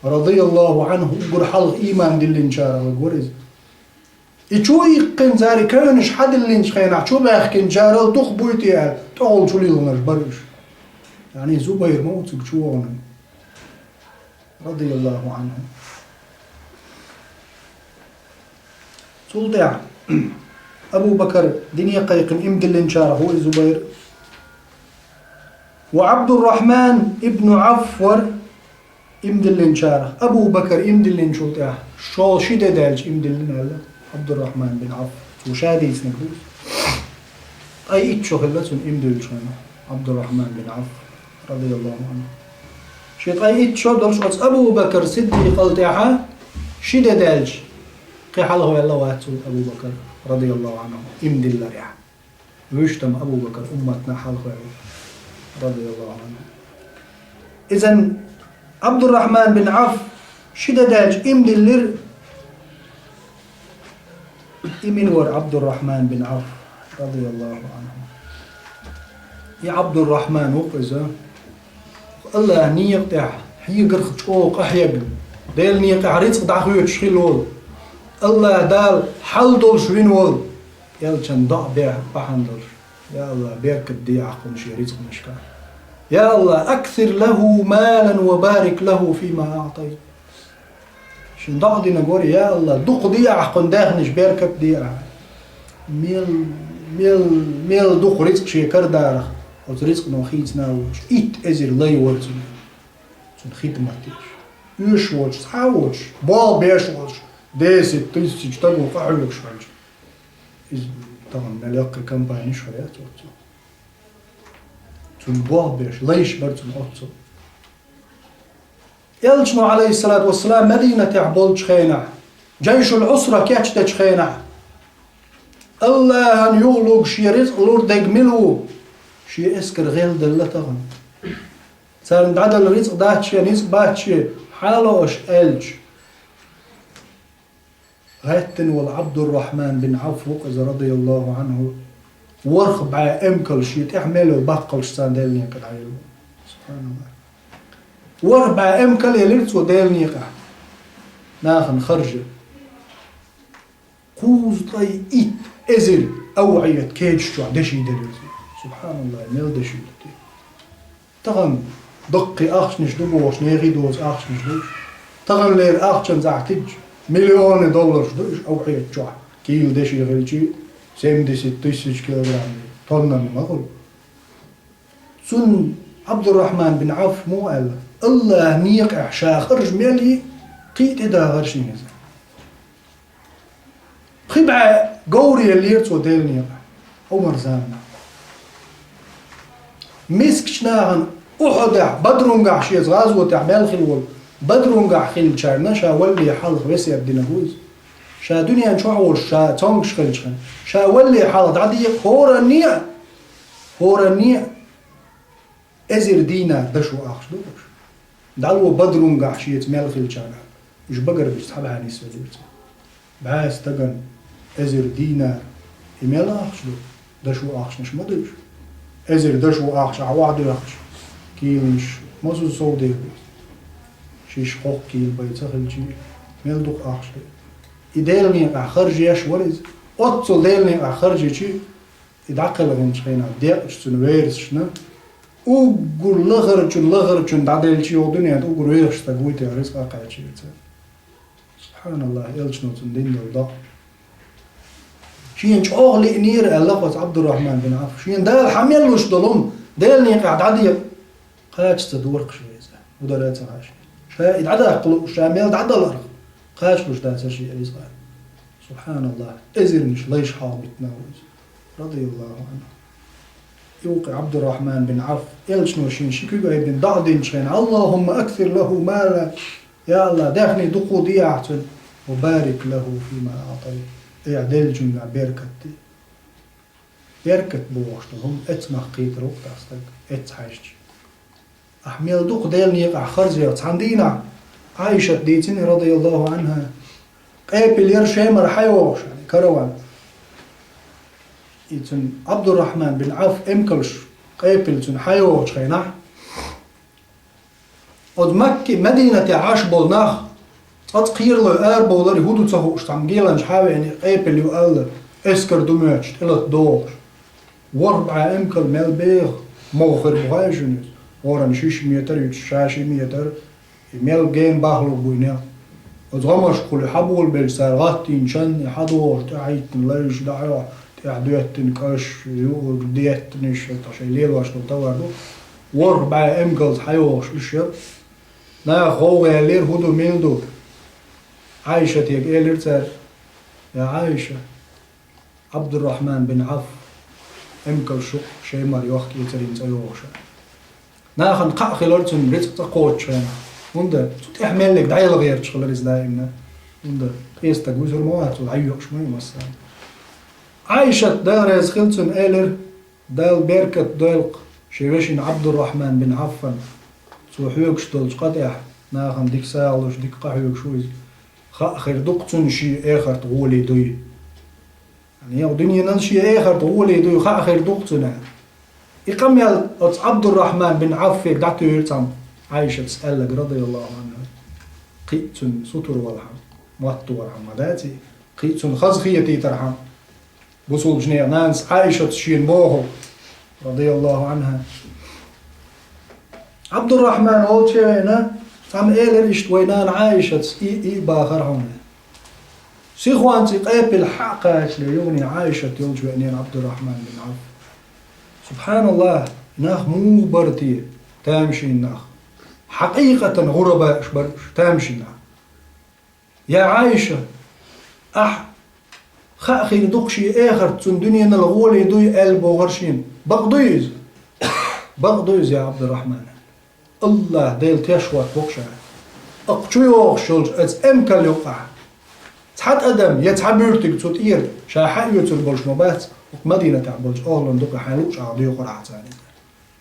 Радияллаху Ӏанху, уггар хьалха ийман диллинчарах вара иза. И чу иккхина цара, и кевнаш хьадиллинчу хенахь, чу баьхкинчарал дукха буй те аьлла, тӀехула чу лилхинарш бара уьш. Яъни Зубайр ма ву цига чу вахана. Радияллаху Ӏанху. Цул тӀаьхьа Абу Бакар дине кхайкхина, ийман диллинчарах ву и Зубайр. Ва Абдуррахман ибн Ӏавф вара ийман диллинчарах. Абу Бакар ийман диллинчул тӀаьхьа, шо ши де даьлча ийман диллина аьлла Абдуррахман бин Ӏавф. Цо ша дийцинарг ду иза. Ткъе итт шо хилла цунна ийман диллинчу хенахь, Абдуррахман бин Ӏавф, радияллаху Ӏанху. Шен ткъе итт шо долуш оцу Абу Бакар Сиддикъал тӀаьхьа ши де даьлча, кхин хьалхаваьлла вац цул Абу Бакар, радияллаху Ӏанху, ийман дилларехь. Вуьш там Абу Бакар умматна хьалхаваьлла, радияллаху Ӏанху. Изан Абдуррахман бин Ӏавф ши де даьлча ийман диллира, и мила вара Абдуррахман бин Ӏавф, радияллаху Ӏанху. И Абдуррахман ву-кх иза, Аллахьан некъа тӀехь хьегарх чӀогӀа къахьегна, Делан некъахь рицкъ дӀахоьцуш хилла волу, Аллахь Дала хьал долуш вина волу, элчан доӀа бехь бахьана долуш. Я Аллахь, беркат де ахь кхунна шен рицкъанашка. Я Аллахь, аксир лаху малан ва барик лаху фима аътайт. Шен доӀа динарг вара: я Аллахь, дукха де ахь кхунна даьхнаш, беркат де ахь. Мел, мел, мел дукха рицкъ шен карадарах, оцу рицкъано хийцина а воцуш, итт эзар лай вара цуьнан, цуьнан хидмат деш. Оьшуш воцуш, цхьа а воцуш, болх беш воцуш, десять тысяч стага къахьоьгуш хилча. Иза тахана мел яккхий компанеш хир яц оццул. Цунна болх беш, лайш бара цунна оццул. Элчано, Ӏалайхиссалату вассалам, Мадинатехь болчу хенахь, Джайшул Ӏусра кечдечу хенахь, Аллахьан юхалург шен рицкъ лур дерг мила ву? Шен эскар гӀелделла тахана. Царна дӀадала рицкъ дац шен, рицкъ бац шен, хьала ло аша аьлча. ГӀеттина волу Абдуррахман бин Ӏавф ву-кх иза, радияллаху Ӏанху, ворхӀ бӀе эмкал шен тӀехь мел йолу баккхалш царна Делан некъа дӀаелла. СубхьаналлахӀ. ВорхӀ бӀе эмкал елира цо Делан некъахь нахана харжа. Кхузткъе итт эзар авхьета кечаш чохь деши делира цо. СубхьаналлахӀ, мел деши ду те. Тахана даккхий ахчанаш ду бохуш, нехий доцу ахчанаш ду уьш. Таханлера ахчанца ахь тидча, миллионы долларш ду уьш авхьета чохь. Кийла деши хилчи, семьдесят тысяч килограмм, тоннами ма хуьлу. Цунна Абдуррахман бин Ӏавф муха аьлла: «Аллахьан некъахь ша харж мел йи, кхин а тӀедахара шена иза». Пхи бӀе говр еллера цо Делан некъахь, Ӏумар заманахь. Мискачу нахана Ухьудехь, Бадрунгахь шеца гӀазотехь мел хилла волу, Бадрунгахь хиллачарна ша валале хьалха весет динарг ву иза. Ша дуьнен чохь волуш, ша цомгуш хилча хьан, ша валале хьалха дӀадекъа хӀоранне а, хӀоранне а эзар динар дашо ахча ду уьш. ДӀало Бадрагахь шеца мел хилчарна, уьш багарбича цхьа бӀаьнис везира цо. БӀаь стагана эзар динар, и мел ахча ду? Дошо ахчанаш ма ду уьш. Эзар дошо ахча ахь охьадоьхча, киланаш массаза сов дер бу. Шишша-кхоккха кила бай ца хилча, мел дукха ахча ду. И Делан некъахь харжеш вара иза. Оццул Делан некъахь харжича, и дӀакхелхинчу хенахь декъачу цуьнан верасашна, уггар лахарчун, лахарчун дӀаделлачу йолу дуьнен тӀе уггар вехаш стаг вуй те рицкъа кхаьчира цара. СубхьаналлахӀ, элчано цунна дина долу дакъа. Шена чӀогӀа лиънера аьлла оцу Ӏабдуррахьман бин Ӏавф. Шена Дала хьан мел луш долу хӀума, Делан некъахь дӀаде. Кхача ца дора-кх шен иза. ХӀун дара а ца хаьа шена. Ша и дӀадаккха лууш, ша мел дӀадаларх, кхачалуш дацара шен иза. СубхьаналлахӀ, эзарнаш лайш хьалха битина ву иза. РадияллахӀу Ӏанху. И ву-кх Ӏабдуррахьман бин Ӏавф, элчано шена ши куьг айбина, доӀа динчу хенахь: «АллахӀумма аксир лахӀу мала». Я АллахӀ, даьхни дукха де ахь цунна. «Ва барик лахӀу фима аӀтайт». Айхьа деллачуьнгахь беркат де. Беркат бохуш долу хӀума эцнах кхетар ву-кх тхан стаг, эцна хьаьжча. Ахь мел дукха Делан некъахь харжа яра. Цхьана дийнахь Ӏайшата дийцина, радияллахӀу Ӏанхьа, къепила яра Шемара хьайогӀуш, караван. И цуьнан Ӏабдуррахьман бин Ӏавф эмкалш къепила цуьнан хьайогӀучу хенахь, оцу Макки, Мадинате Ӏаш болу нах, цкъа-цкъа кхералой арабовлар, хӀун ду ца хууш, цхьана геланчу хьа а веана, къепила ю аьлла, эскар ду моьттуш, тӀелата догӀуш. ВорхӀ бӀе эмкал мел беха могӀа хир бу хаьий шуна иза? ХӀоранна шишша метр юьтуш, ша ши метр, и мел гена бахлур бу и некъ. Оцу гӀамашкахула хьаболабелча, цара гӀаттийна чанна хьадогӀуш, тӀаьхьахӀиттина лайш дӀахьоьху, тӀаьхьадоьттина кӀаш, юург, деттанаш, хӀетахь шайн лелош долу товар ду. ВорхӀ бӀе эмкалца хьайогӀуш уьш яра. Наха гӀовгӀа яьллера, хӀун ду, мила ду? Ӏайшатега элира цара: «Я Ӏайша, Ӏабдуррахьман бин Ӏавф эмкалш ю-кх, Шемара йохка-эцарийн цӀа йогӀуш». Нахана кхаъ хилира цуьнан рицкъ цӀа кхочучу хенахь. ХӀунда цу тӀехь меллиг дӀаяла гӀерташ хилира иза даимна. ХӀунда къен стаг вуьсур ма вац, цо дӀайоькъуш ма ю массарна. Ӏайшат, Дала реза хила цунна, элира: «Дала беркат дойла-кх шен вешина Ӏабдуррахьман бин Ӏавфан, цо хьоьгуш долчу къа тӀехь, нахана дика сагӀа луш, дика къахьоьгуш ву иза. Хаа хир ду-кх цунна шен эхарт гӀоле дуй». Ял дуьненал шен эхарт гӀоле дуй хаа хир ду-кх цуьнан. И къамел оцу Ӏабдуррахьман бин Ӏавфега дӀатуьйхира цхьамма Ӏайшатас аьлларг, радияллахӀу Ӏанхьа. Кхин а цуьнан сутара валахьама, мотт валахьама ма дац и, кхин а цунна хазахетийтархьама. Бусулбачу нехан нанас Ӏайшатас шена боху, радияллахӀу Ӏанхьа. Ӏабдуррахьман волчу а веана, цхьамма элира иштта: «Вай нана Ӏайшатас и, и бахара хьуна». Сихонца и къепила хьа а кхачале, юхане Ӏайшат йолчу веанера Ӏабдуррахьман бин Ӏавф. СубхьаналлахӀ, нах муха бара те, тамашийна нах? Хьакъикъатан гӀурабааш бара уьш, тамашийна нах. «Я Ӏайша, ахь хаа хир ду-кх шен эхарт цунна дуьненал гӀоле дуй аьлла бохура шена. Бакъ дуй иза?» «Бакъ ду иза, я Ӏабдуррахьман. АллахӀ Дела теш хӀоттаво-кх ша. Аккха чу йогӀуш йолчу оцу эмкал юккъехь цхьа тӀадам я цхьа буьртиг цу тӀера ша хьаоьцур болуш ма бац, хӀокху Мадинатехь болчу охӀланна дукха хьайн луъучу агӀор доькъур ахь царна иза.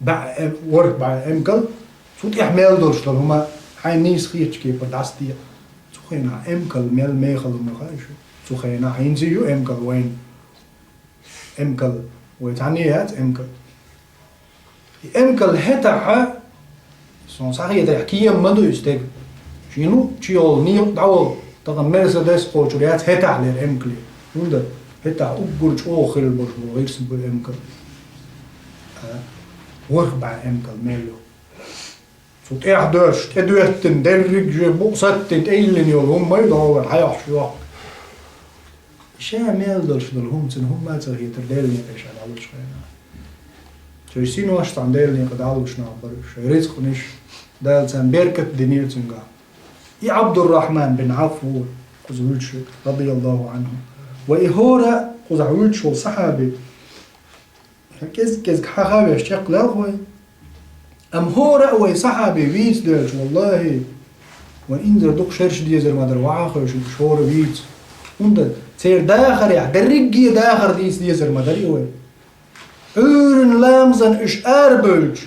БӀе эм-, ворхӀ бӀе эмкал, цу тӀехь мел долуш долу хӀума хьайн нийса хетачу кепара дӀасадекъа. Цу хенахь эмкал мел мехала хӀума хаьий шуна? Цу хенахь хӀинца а ю эмкал вайна. Эмкал, вай цхьанне яц эмкал. И эмкал хӀетахь, суна схьахетарехь, кема ма ду и стеган. Шена луъучу йолу некъа дӀаволу, тахана Мерседес кхочур яц хӀетахьлера эмкале. ХӀунда хӀетахь уггар чӀогӀа хилла болуш болу гӀирс бу эмкал. А, ворхӀ бӀе эмкал мел ю. Цу тӀехь доьшуш, тӀедоьттина, дерриг а жоь букъ саттина, тӀеиллина йолу хӀума ма ю догӀур хьайохьуш йохку. Ша мел долуш долу хӀума цуьнан хӀумма а ца хетара Делан некъе ша дӀалучу хенахь. Шайн синош цхьана Делан некъа дӀалуш нах бара уьш, шайн рицкъанаш, Дала царна беркат динера цуьнгахь. И Ӏабдуррахьман бин Ӏавф ву кхуза вуьйцуш, радияллахӀу Ӏанху. Ва и хӀора кхузахь вуьйцуш волу сахьаби, кӀезиг-кӀезиг хьаха а веш чекх лелхой. Амма хӀора а вай сахьаби вийца доьлча, валлахӀи, вайн инзар дукха шераш дезар ма дара, вахьа а хевшина, уьш хӀора вийца. ХӀунда церан дахарехь, дерриге а дахар дийца дезар ма дара и вай. Ӏуьйранна ламазан уьш арабевлча,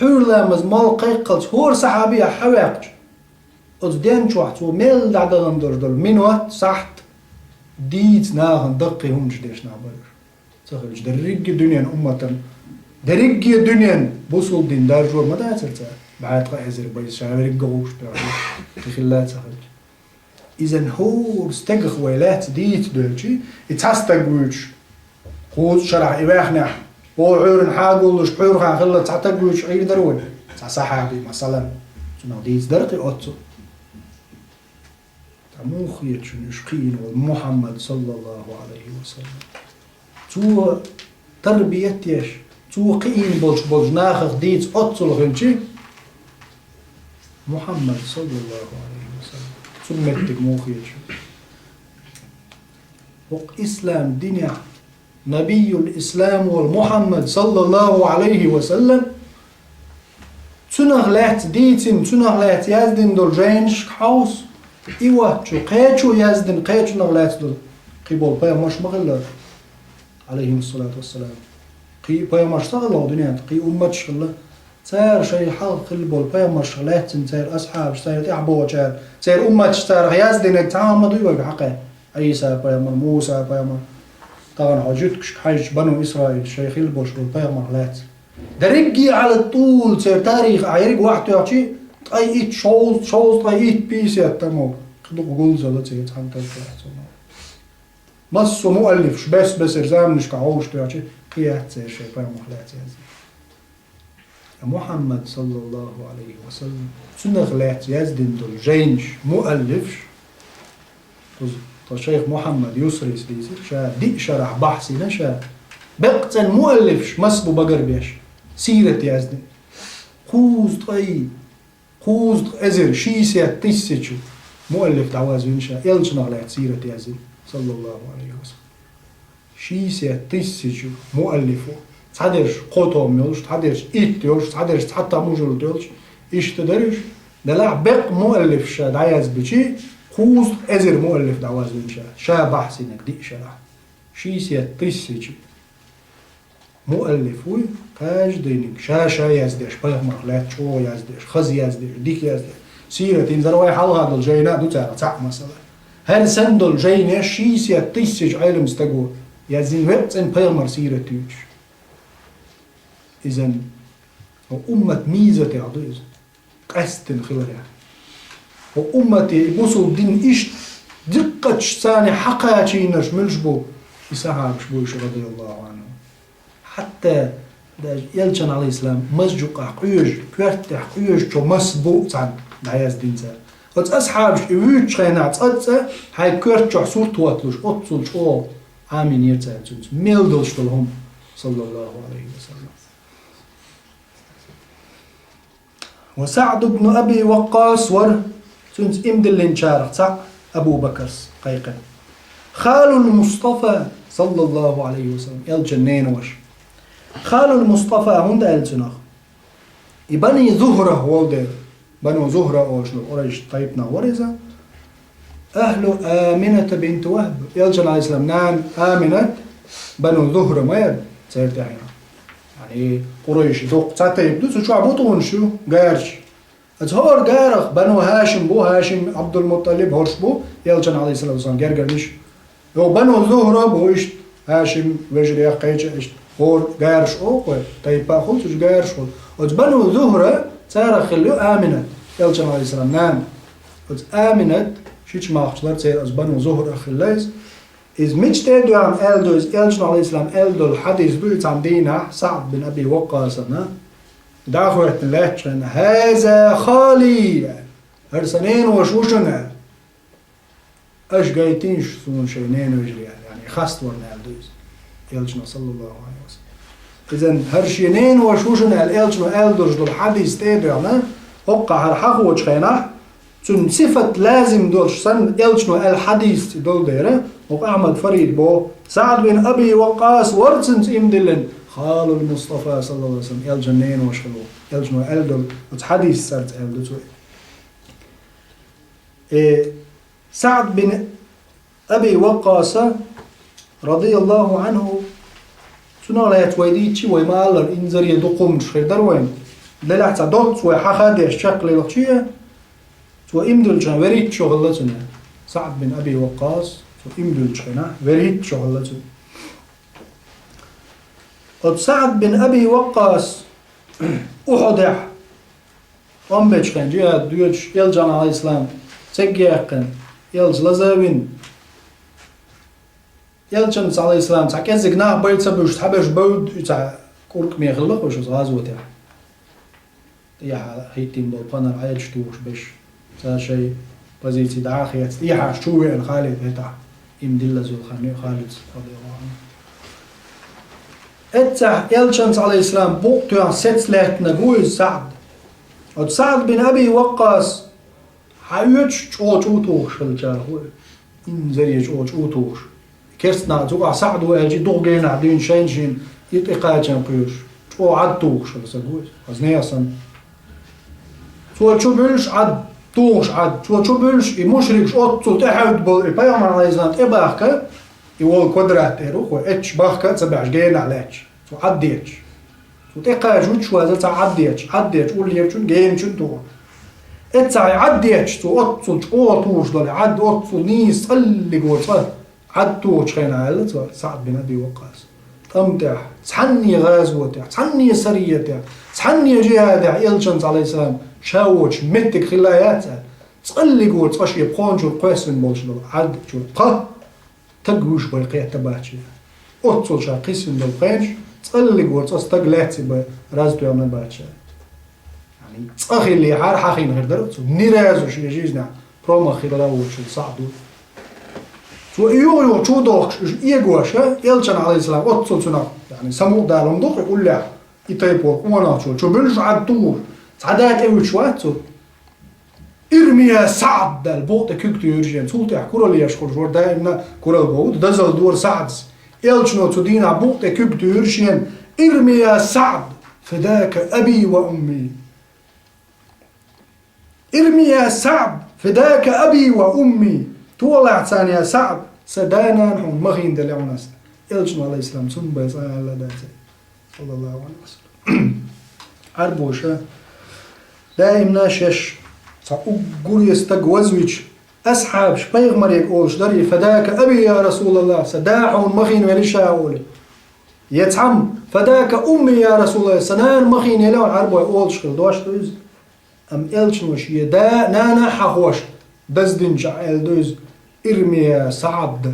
Ӏуьйра ламаз мел кхайкхалц хӀора сахьабехь хьаваьккхича, оцу ден чохь цо мел дӀадахана долуш долу минот, сахьт дийца нахана даккхий хӀуманаш деш нах бара уьш. Ца хилча, дерриге дуьненан умматан, дерриге дуьненан бусулба дин даржор ма дацара цара, бӀе ткъа эзар байса ша верригга гӀуш тоьхна, кхин хилла ца хилча. Иза хӀора стегах вай лаьцна дийца девлча, и цхьа стаг вуьйцуш, кхузткъа шарахь и ваьхнехь, о, Ӏуьйранна хьагуллуш, Ӏуьйрахь хилла цхьа стаг вуьйцуш Ӏийр дара вай, цхьа сахьаби, масалан, цунах дийца дара кхин оццул. Ткъа муха хета шуна уьш кхиийна волу Мухьаммад, саллаллаху Ӏалайхи ва саллам? Цо тарбият еш, цо кхиийна болуш болчу нахах дийца оццул хилча, Мухьаммад, саллаллаху Ӏалайхи ва саллам, цунна меттиг муха хета шуна? ХӀокху ислам динехь Набиюл Ислам волу Мухьаммад, саллаллаху Ӏалайхи ва саллам, цунах лаьцна дийцина, цунах лаьцна яздина долу жайнашка хьовса, и воцчу кхечо яздина, кхечунах лаьцна долу кхин болу пайхамарш ма хиллара, Ӏалайхимуссалату вассалам. Кхин пайхамарш ца хилла дуьнен тӀе, кхин умматаш хилла. Цара шайн хьалха хилла болу пайхамаршах лаьцна церан асхьабаш, церан тӀаьхьа богӀучара, церан умматаш царах яздинарг цхьа а ма дуй вайга хьакхаьчна. Ӏийса пайхамар, Муса пайхамар, тахана хьо жуьгташка хьаьжча, бану Исраил шайн хилла болуш болу пайхамарх лаьцна. Дерриге а гӀалат тӀулла церан тарих а ерриг охьатоьхчи, ткъе итт, шовзткъа, шовзткъе итт, пятьдесят тамо, кхин дукха гулдала церан цхьана тайпа яц. Массо а муаллифаш, бес-бесара заманашка хьовсуш тоьхчи, кхин яц церан шайн пайхамарх лаьцна яздина. Мухьаммад, саллаллаху Ӏалайхи ва саллам, цунах лаьцна яздина долу жайнаш муаллифаш, кхуза тхан шайх Мухьаммад Юсрис дийцира, ша диъ шарахь бахьсина ша, беккъа цӀена муаллифаш мас бу багарбеш, сират яздина. Кхузткъе, кхузткъа эзар, шестьдесят тысячу муаллиф дӀавазвина ша, элчанах лаьцна сират яздина, саллаллаху Ӏалайхи ва саллам. Шестьдесят тысячу муаллифу. Цхьадерш кхо том йолуш, цхьадерш итт йолуш, цхьадерш цхьа там мужаллад йолуш, иштта дара уьш. Делахь беккъа муаллиф ша дӀаязбичи, кхузткъа эзар муаллиф дӀавазвина ша, ша бахьсинарг диъ шарахь. Шестьдесят тысячу муаллиф вуй, каждыйниг ша-ша яздеш, пайхамарх лаьцна чӀогӀа яздеш, хаза яздеш, дика яздеш. Сират, хӀинца вай хьалха долу жайна а ду царах цхьаъ, масала. ХӀара санна долу жайнаш шестьдесят тысяч Ӏелам стаго яздина, беккъа цӀена пайхамар сират юьйцуш. Иза хӀокху уммат мизатех ду иза, къаьсттина хиларехь. ХӀокху уммате и бусулба дин иштта диккхачу царна хьакхачийнарш муьлш бу? И сахьабаш бу уьш, радияллаху Ӏанхум. Хьатта даже элчан, Ӏалайхиссалам, мазжукъахь къоьжу, коьртехь къоьжучу мас бу цхьаьна дӀаяздина цара. Оцу асхьабаш и вуьйцучу хенахь цкъацкъа хьайн коьрта чохь сурт хӀотталуш, оццул чӀогӀа Ӏамийнера цара цуьнца мел долуш долу хӀума, саллаллаху Ӏалайхи ва саллам. Ва СаӀд ибн Аби Ваккъас вара цуьнца имдиллинчарах цхьаъ, Абу Бакарс кхайкхина. Халул Мустафа, саллаллаху Ӏалайхи ва саллам, элчан ненаваша. Халул Мустафа хӀунда аьлла цунах? И Бани Зухра волу дела, Бану Зухра олуш долу къурайш тайпанах вара иза. Ахьлу Амината бинт Вахб, элчан, Ӏалайхиссалам, нана Аминат, Бану Зухра ма яра церан тӀаьхьенах. Яъни, къурайш дуккха цхьа тайпа ду, цу чохь бутӀонаш ю, гараш. Аса хӀора гарах Бану ХӀашим бу, ХӀашим, Абдулмутталиб, хӀорш бу, элчан, Ӏалайхиссалату вассалам, гергарниш. Йо, Бану Зухра бу иштта, ХӀашим вежарех кхеча иштта, хӀора гараш олу кхой, тайпа а хуьлу, цуьнан гараш хуьлу. Оцу Бану Зухра царах хилла ю Аминат, элчан, Ӏалайхиссалам, нана. Оцу Аминат шича махчалара церан оцу Бану Зухра хилла иза. Иза мича тӀе а доьгӀна аьлла ду иза, элчано, Ӏалайхиссалам, аьлла долу хьадис ду и цхьана дийнахь СаӀд бин Аби Ваккъасана. ДӀахӀоьттина лаьттачу хенахь: «ХӀаза хали», аьлла. «ХӀара сан ненаваша ву шуна», аьлла. Аша гайтийша суна шайн ненавежарий аьлла, яъни хаставарна аьлла ду иза. Элчано, саллаллаху Ӏалайхи ва саллам. Иза хӀара шен ненаваша ву шуна аьлла, элчано аьлла долуш долу хьадис тӀе а доьгӀна, хӀокхахьара хьахочу хенахь, цуьнан сифат лазим долуш санна, элчано аьлла хьадис цӀе долу дера, хӀокху Ахьмад Фарид боху, СаӀд бин Аби Ваккъас вара цуьнца имдиллина, халул Мустафа, саллаллаху Ӏалайхи ва саллам, элчан ненаваша хилла, элчано аьлла долу оцу хьадис цӀарца аьлла ду цо. Э, СаӀд бин Аби Ваккъаса, радияллаху Ӏанху, цунах лаьцна вай дийцчи, вай ма-аллара, инзаре дукха хӀуманаш хир дара вайна. Делахь цхьа доцца вай хьаха а деш чекхлелхаче, цо ийман диллача хенахь вуьрхӀитта шо хилла цуьнан. СаӀд бин Аби Ваккъас, цо ийман диллача хенахь вуьрхӀитта шо хилла цуьнан. Оцу СаӀд бин Аби Ваккъас Ухьудехь тӀом бечу хенахь, джихӀад доьдуш, Элчанна, Ӏалайхиссалам, цигга яьккхина, Элча лаза а вина. Элчанца, Ӏалайхиссалам, цхьа кӀеззиг нах бай ца буьлуш, цхьаберш бевдда и цхьа кӀуркӀаме хилла-кх уьш оцу гӀазотехь. ТӀехьа хӀиттийна болу пханар Ӏедаш тухуш берш, цара шайн позици дӀа а хецна, тӀехьа чу а веана Халид хӀетахь, ийман диллаза йолу хан ю Халид, радияллаху Ӏанху. Эццахь Элчанца, Ӏалайхиссалам, букъ тоьхна сецна лаьттинарг ву иза СаӀд. Оцу СаӀд бин Аби Ваккъас хьаоьцуш чӀогӀа чу а тухуш хилла чарах ву, инзаре чӀогӀа чу а тухуш. Керста наха цу къахь СаӀд ву аьлча, дукха генахь дуьйна шайна-шайна и тӀекхачам кхоьруш, чӀогӀа Ӏад тухуш хилла стаг ву иза. Хаза нехан санна. Цо чу буьллуш Ӏад, тухуш Ӏад. Цо чу буьллуш и мушрикаш оццул тӀехьаьвдда болу и пайхамар, Ӏалайхиссалам, тӀебахка, и волу квадрат тӀера ву-кх, эццахь бахка а ца баьхьаш, генахь лаьтташ. Цо Ӏад детташ. Цо тӀекхача вуьтуш ваза цхьа Ӏад детташ. Ӏад детташ, уллерачун, генчун тухуш. Эццахь и Ӏад детташ, цо оццул чӀогӀа тухуш долу Ӏад, оццул нийса цӀаллигора цкъа Ӏад тухучу хенахь, аьлла цо, СаӀд бин Аби Ваккъас. ТӀам тӀехь, цхьанне гӀазотехь, цхьанне сариятехь, цхьанне джихӀадехь Элчанца, Ӏалайхиссалам, ша воцуш меттиг хилла яц аьлла, цӀаллигора цкъа шен пхоьалгӀачуьра кхоьссина болуш долу Ӏад чуьра пхи стаг вуьйш бен кхетта бац шен. Оццул ша кхиссина долу пхенаш, цӀаллигора цкъа стаг лаьцна бен раза тоьхна бац шен. Яъни, цкъа хиллехьара хьахийна хир дара цо. Ни разу шен жизнехь промах хилла воцуш СаӀд ву. Цо и юха-юха чу а дохкуш, уьш эгош, Элчанна, Ӏалайхиссалам, оццул цунах, яъни, самукъадала хӀума ду-кх и уллехь, и тайпа къонахчо чу буьллуш Ӏад тухуш, цхьа да тӀе вуьтуш вац цо. «Ирми я СаӀд!» аьлла, букъа тӀе куьг туьйхира шена. Цул тӀаьхьа куралла еш хуьлуш вара, даимна куралла бохург, дозалла дора СаӀдас. Элчано цу дийнахь букъа тӀе куьг туьйхира шена: «Ирми я СаӀд, фидака аби ва умми! Ирми я СаӀд, фидака аби ва умми!» Тохалахь царна, я СаӀд, сан да-нана хьуна махийна делла хьуна ас. Элчано, Ӏалайхиссалам, цунна бен цкъа а аьлла дац. Саллаллаху Ӏалайхи ва саллам. Ӏарбоша даимна шаьш цхьа уггаре стаг вазвича, асхьабаш пайхамаре олуш дарий: «Фадака аби, я РасулаллахӀ, сан да хьуна махийна велла ша», олий. Я цхьамма: «Фадака умми, я РасулаллахӀ, сан нана махийна елла хьуна», Ӏарбой олуш хилла дош ду иза. Амма Элчано шен да, нана а хьахош, даздинчохь аьлла ду иза: «Ирми я СаӀд,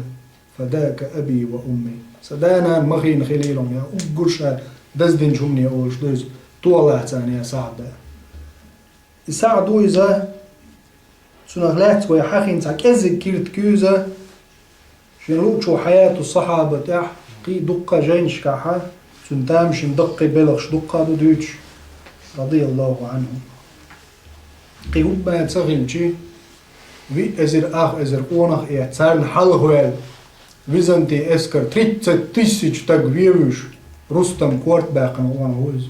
фадака аби ва умми». Сан да-нана махийна хилийла хьуна, я уггар ша даздинчу хӀумане олуш ду иза: «Тохалахь царна, я СаӀд». И СаӀд ву иза, цунах лаьцна вай хьахийна цхьа кӀеззиг киртиг ю иза, шен луучу «Хьаяту Сахьаба» тӀехь кхин а дуккха а жайнашкахьа, цуьнан тамашийна даккхий белхаш дуккха а ду дуьйцуш, радияллаху Ӏанху. Кхин хӀумма ца хилчи, виъ эзар ах эзар къонах а эцна, царна хьалхаваьлла, Византин эскар тридцать тысяч стаг вевуьйш, Рустам корта баьккхина къонах ву иза.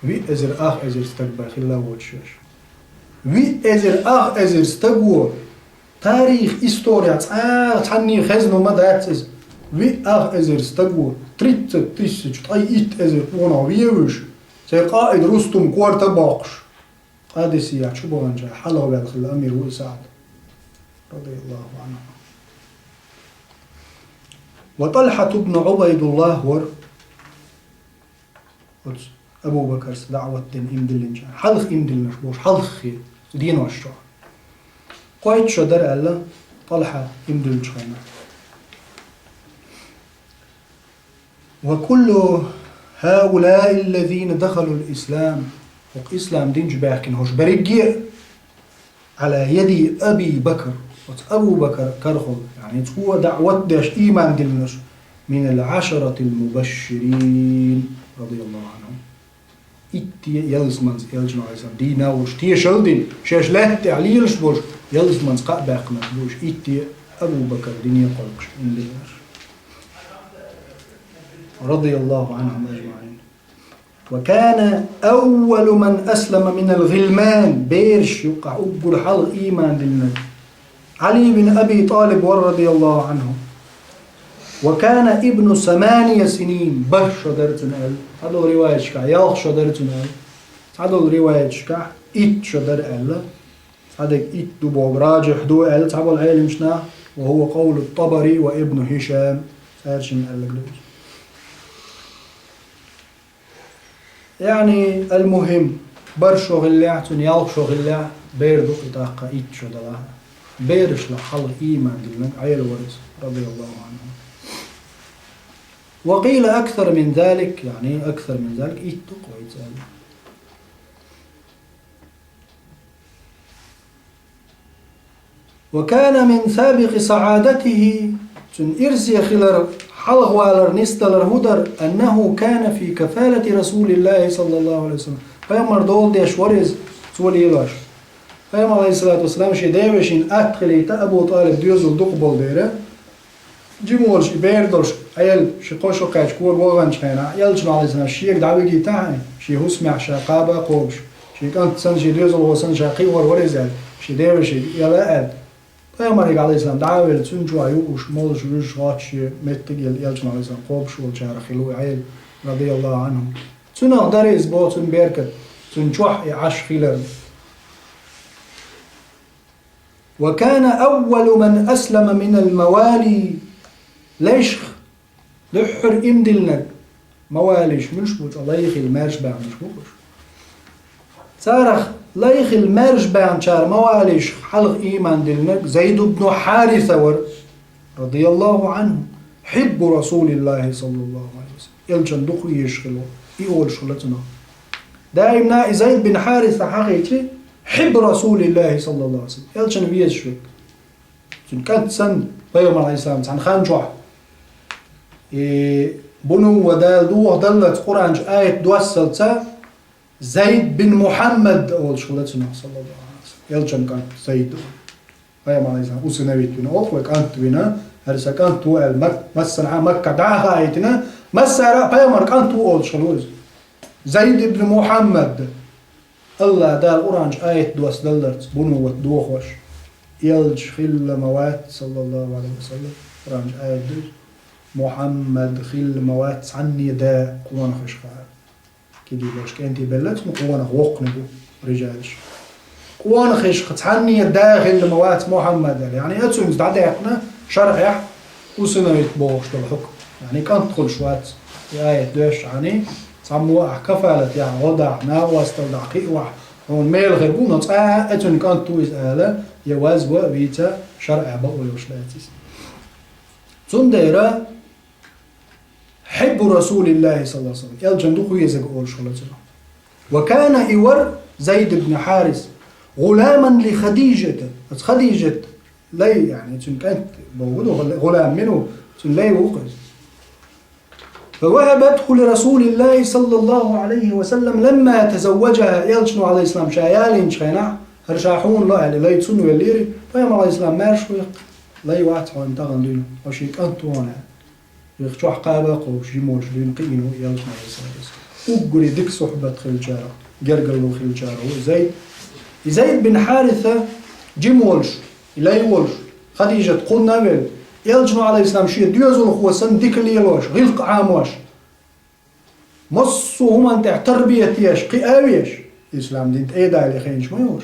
Виъ эзар ах эзар стаг бен хилла воцуш. Виъ эзар ах эзар стаго, тарих, история цкъа а цхьанне хезна ма дац иза. Виъ ах эзар стаго, тридцать тысяч, ткъе итт эзар къонах вевуьйш, церан къаид Рустам корта а боккхуш, Къадисия чу баханчохь хьалхаваьлла хилла амир ву и СаӀд, радияллаху Ӏанху. Ва ТӀалхьат ибн Ӏубайдуллахь вара оцу Абу Бакарс даӀват дина ийман диллинчохь. Хьалха ийман диллинарш болуш, хьалххе денош чохь. Кхойтта шо дара аьлла, ТӀалхьа ийман диллинчу хенахь. «Ва куллу хӀаулаи ллазина дахалул ислам», хӀокху ислам дин чу баьхкина хӀорш берриге а, «Ӏала яди Аби Бакр», оцу Абу Бакар карахула, яъни цо даӀват деш ийман диллинарш, «минал Ӏашаратил мубашширин», радияллаху Ӏанхум. Итте ялсаманца Элчано, Ӏалайхиссалам, дийна а волуш, тешалла а дина, шаьш лаьтта тӀехь лелаш болуш, ялсаманца кхаъ баьккхинарш бу уьш, итте Абу Бакар дине кхойкхуш ийман диллинарш. Радияллаху Ӏанхум ажмаӀин. «Ва кана аввалу ман аслама минал гӀилман», бераш юккъахь уггар хьалха ийман диллинарг Ӏали бин Аби ТӀалиб вара, радияллаху Ӏанху. «Ва кана ибну самания синин», бархӀ шо дара цуьнан аьлла. Цхьадолу риваяташкахь ялх шо дара цуьнан аьлла. Цхьадолу риваяташкахь итт шо дара аьлла. Цхьадерг итт ду боху, ражихь ду аьлла цхьаболу Ӏеламнаха, ва хӀува къовлу ТӀабари ва Ибну Хишам, цара шинна аьлларг ду иза. Яъни, ал-мухӀим, бархӀ шо хиллехь, цуьнан ялх шо хиллехь, бер ду и тӀаккха итт шо далахь. Берашла хьалха ийман диллинарг Ӏела вара иза, радияллаху Ӏанху. Ва къийла аксар мин залик, яъни аксар мин залик, итт ду-кх вайца аьлла. Ва кана мин сабикъи саӀадатихӀи, цуьнан ирсе хилар, хьалхавалар, нисдалар хӀун дара, аннаху кана фи кафалати Расулиллахи саллаллаху Ӏалайхи ва саллам. Пайхамар дола деш вара иза, цо лелош. Пайхамар, Ӏалайхиссалату вассалам, шен девешин атта хилийта, Абу ТӀалиб доьзал дукха болу дела, жима волуш и бер долуш, Ӏела ши-кхо шо кхаьчча кога ваханчу хенахь, элчано, Ӏалайхиссалам, шега дӀавигийтахьа, шен хӀусамехь ша кхаба а кхобуш, шен кӀант санна, шен доьзалхо санна ша кхиор вара иза аьлла, шен девашига ала аьлла. Пайхамарига, Ӏалайхиссалам, дӀа а велла, цуьнан чохь юуш, молуш, вуьжуш, гӀоттуш, шен меттиг елла элчано, Ӏалайхиссалам, кхобуш волчарах хилла ву Ӏела, радияллаху Ӏанху. Цунах дара иза боху, цуьнан беркат, цуьнан чохь и Ӏаш хилар. Ва кана аввалу ман аслама минал мавали. Лайшах дуьххьара ийман диллинарг мавалиш муьлш бу, цкъа лай хилла маьрша баьхнарш бу уьш. Царах лай хилла маьрша баьхначара мавалиш хьалха ийман диллинарг Зайд ибн Хьариса вара, радияллаху Ӏанху, хьиббу Расулиллахи саллаллаху Ӏалайхи ва саллам. Элчан дукха везаш хилла, и олуш хилла цунах. Даимна и Зайд бин Хьариса хьахийчи, хьиббу Расулиллахи саллаллаху Ӏалайхи ва саллам. Элчан везаш верг. Цуьнан кӀант санна, пайхамар, Ӏалайхиссалам, цхьана хан чохь, и бунувва Дала дохадаллалц Къуръан чу аят доссалца, Зайд бин Мухьаммад олуш хилла цунах, саллаллаху Ӏалайхи ва саллам. Элчан кӀант Зайд. Пайхамар, Ӏалайхиссалам, усыновить вина, оха вай кӀант вина, хӀара сан кӀант ву аьлла, Мак-, массанхьа Макка дӀа а хаийтина, массара а пайхамар кӀант ву олуш хилла иза. Зайд ибн Мухьаммад. АллахӀ Дала Къуръан чу аят доссадаллалц бунувват дохош, элча хилла ма вац, саллаллаху Ӏалайхи ва саллам, Къуръан чу аят ду иза, Мухьаммад хилла ма вац цхьанне да къонахашха. Кегий болуш кӀентий белла цунна, къонах воккханиг ву, рижалаш. Къонахашха цхьанне да хилла ма вац Мухьаммад аьлла. Яъни, оцуьнца дӀадаьккхина шарӀехь усыновить бохуш долу хьукм. Яъни, кӀант хуьлуш вац и аят доьшшехь, яъни, цхьаммо ахь кафалат яхь, гӀо дахь, накъосталла дахь, кхиавахь, хьуна мела хир бу, но цкъа а оцуьнан кӀант ву иза ала, я вазва а вийца, шарӀехь бакъо йолуш дац иза. Цундела, хьиббу Расулиллахи саллаллаху Ӏалайхи ва саллам, элчан дукха везарг олуш хилла цунах. Ва кана, и вара Зайд ибн Хьарис, гӀуламан ли Хадижата, оцу Хадижат лай, яъни, цуьнан кӀант боху ду, гӀулам мила ву, цуьнан лай ву-кх иза. Фа вахабатху ли Расулиллахи саллаллаху Ӏалайхи ва саллам ламма тазавважаха, элчано, Ӏалайхиссалам, ша ялийначу хенахь, хӀара ша хьуна ло аьлла, лай цунна веллера, пайхамар, Ӏалайхиссалам, маьрша ву-кх, лай вац хьуна тахана дуьйна, хьо шен кӀант ву хьуна аьлла. Юха чохь кхаба а кхобуш, жима волуш дуьйна кхиийна ву элча, Ӏалайхиссалату вассалам. Уггаре дика сухьбат хиллачарах, гергарло хиллачарах ву и Зайд. И Зайд бин Хьариса жима волуш, и лай волуш, Хадижат кхунна а велла, элчано, Ӏалайхиссалам, шен доьзалхо санна дика лелош, гӀиллакх Ӏамош, массо а хӀуманна тӀехь тарбият еш, кхиа а веш, ислам дин тӀедале хенаш ма йолуш.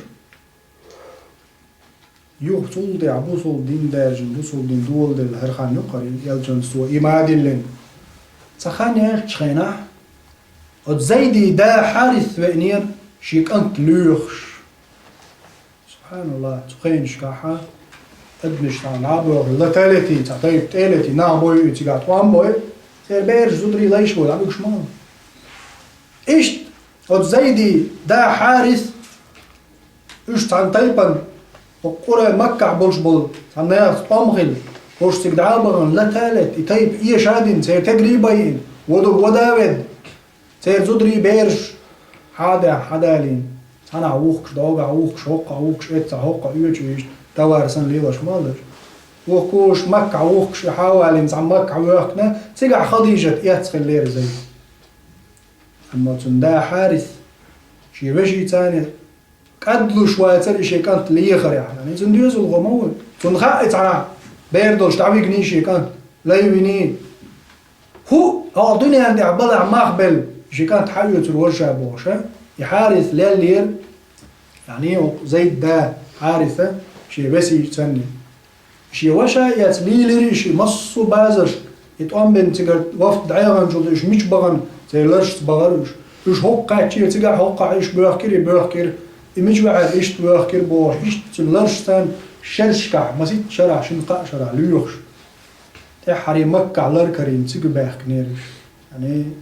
Юха цул тӀаьхьа бусулба дин даьржина, бусулба дин доладелла хӀара хан ю-кх хӀара, элчанца цо и ма диллина. Цхьа хан яьллачу хенахь, оцу Зайдин да Хьарис веанера шен кӀант лоьхуш. СубхьаналлахӀ, цу хенашкахь адамаш цхьана дӀа а боьлхуш, лата а летий, цхьа тайпа тӀе а летий, нах бойуьйту цигахь, тӀом бойу, церан бераш, зударий, лайш а бойу, дӀабуьгуш ма ву. Иштта оцу Зайдин да Хьарис, уьш цхьана тайпана, хӀокху Къурай Маккахь болуш болу цхьана нахаца тӀом хилла, хӀорш цига дӀа а бахана, лата а летта, и тайпа эша а дина, церан тегрий а байина, вон дог вада а ведда, церан зударий, бераш хьа а даьхна, хьа а далийна, цхьанхьа вухкуш, догахь вухкуш, хӀоккхахь вухкуш, эццахь хӀоккхахь оьцуш, иштта товар санна лелош ма луш. Вукхо уьш Маккахь вухкуш, и хьа а валийна, цхьа Маккахь воьхкина, цигахь Хадижат эцна хиллера Зайд. Амма цуьнан да Хьарис шен вешица а кӀадлуш вацара и шен кӀант лехарехь. Яъни цуьнан доьзалхо ма ву. Цунна хаьа и цхьа бер долуш дӀавигний шен кӀант, лай виний. ХӀу, хьо дуьненна тӀехь балахь мах белла, шен кӀант хьаоьцур вара ша бохуш, а? И Хьарис леллера, яъни, Зайд да Хьариса, шен весийча санна. Шен ваша эца лийлира и ши массо а базаршка, и тӀом бен цигара вафт дӀаяханчул уьш мича бахана, церан ларшца бахара уьш. Уьш хӀокху кхаьччера, цигахь хӀокхахь уьш боьхкира, и боьхкира, и мича ваьхьара, иштта боьхкира бохуш, иштта цуьнан ларшца шерашкахь, масийтта шарахь, шина-кхаа шарахь лоьхуш. ТӀаьххьара Маккахь лар карийна цига баьхкинера уьш. Яъни,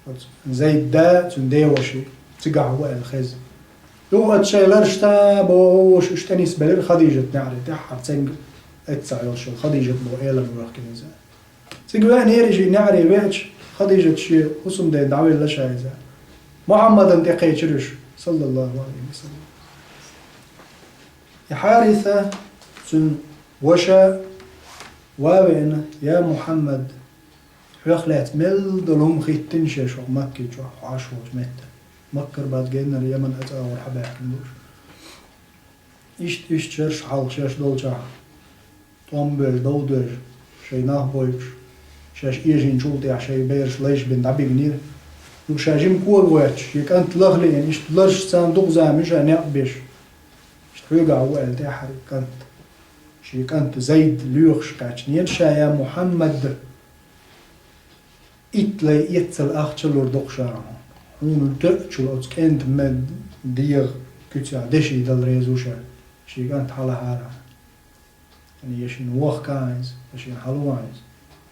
оцу Зайд да, цуьнан деваша, цигахь ву аьлла хеза. Юха оцу шайн ларшца бохуш, уьш тӀенисбелира Хадижат неӀаре, тӀаьххьара цуьнга эццахь йолуш йолу Хадижат боху элана воьхкина иза. Цига веанера и ши неӀаре веача, Хадижат шен хӀусамдена дӀавелла ша иза. Мухьаммадана тӀекхечира уьш, саллаллаху Ӏалайхи ва саллам. И Хьариса, цуьнан ваша, ва веана: «Я Мухьаммад, хьох лаьцна мел долу хӀума хӀиттина шаьш хӀокху Макки чохь, хьо Ӏаш волчу меттехь». Маккара бац геннара Яман ацӀагӀора хьабаьхкина бу уьш. Иштта, иштта шераш хьалха шаьш долчохь, тӀом бевлла, дов девлла, шайн нах бойуш, шаьш эшийначул тӀаьхьа шайн бераш лайш бина дӀабигнера. Юха ша жима кога гӀоьттуш, шен кӀант лаха лиъна, иштта ларшца дукха зама ю ша некъ беш. Иштта хьоьгахь ву аьлла тӀаьххьара кӀант. Шен кӀант Зайд лоьхуш кхаьчнера ша: «Я Мухьаммад, итт лай эццал ахча лур ду-кх ша хьуна. Хьуна тоьаччул оцу кӀентан мед дегӀан куьцехь деши дала реза ву ша, шен кӀант хьалахьара». Я шена вохка иза, я шена хьалаван иза.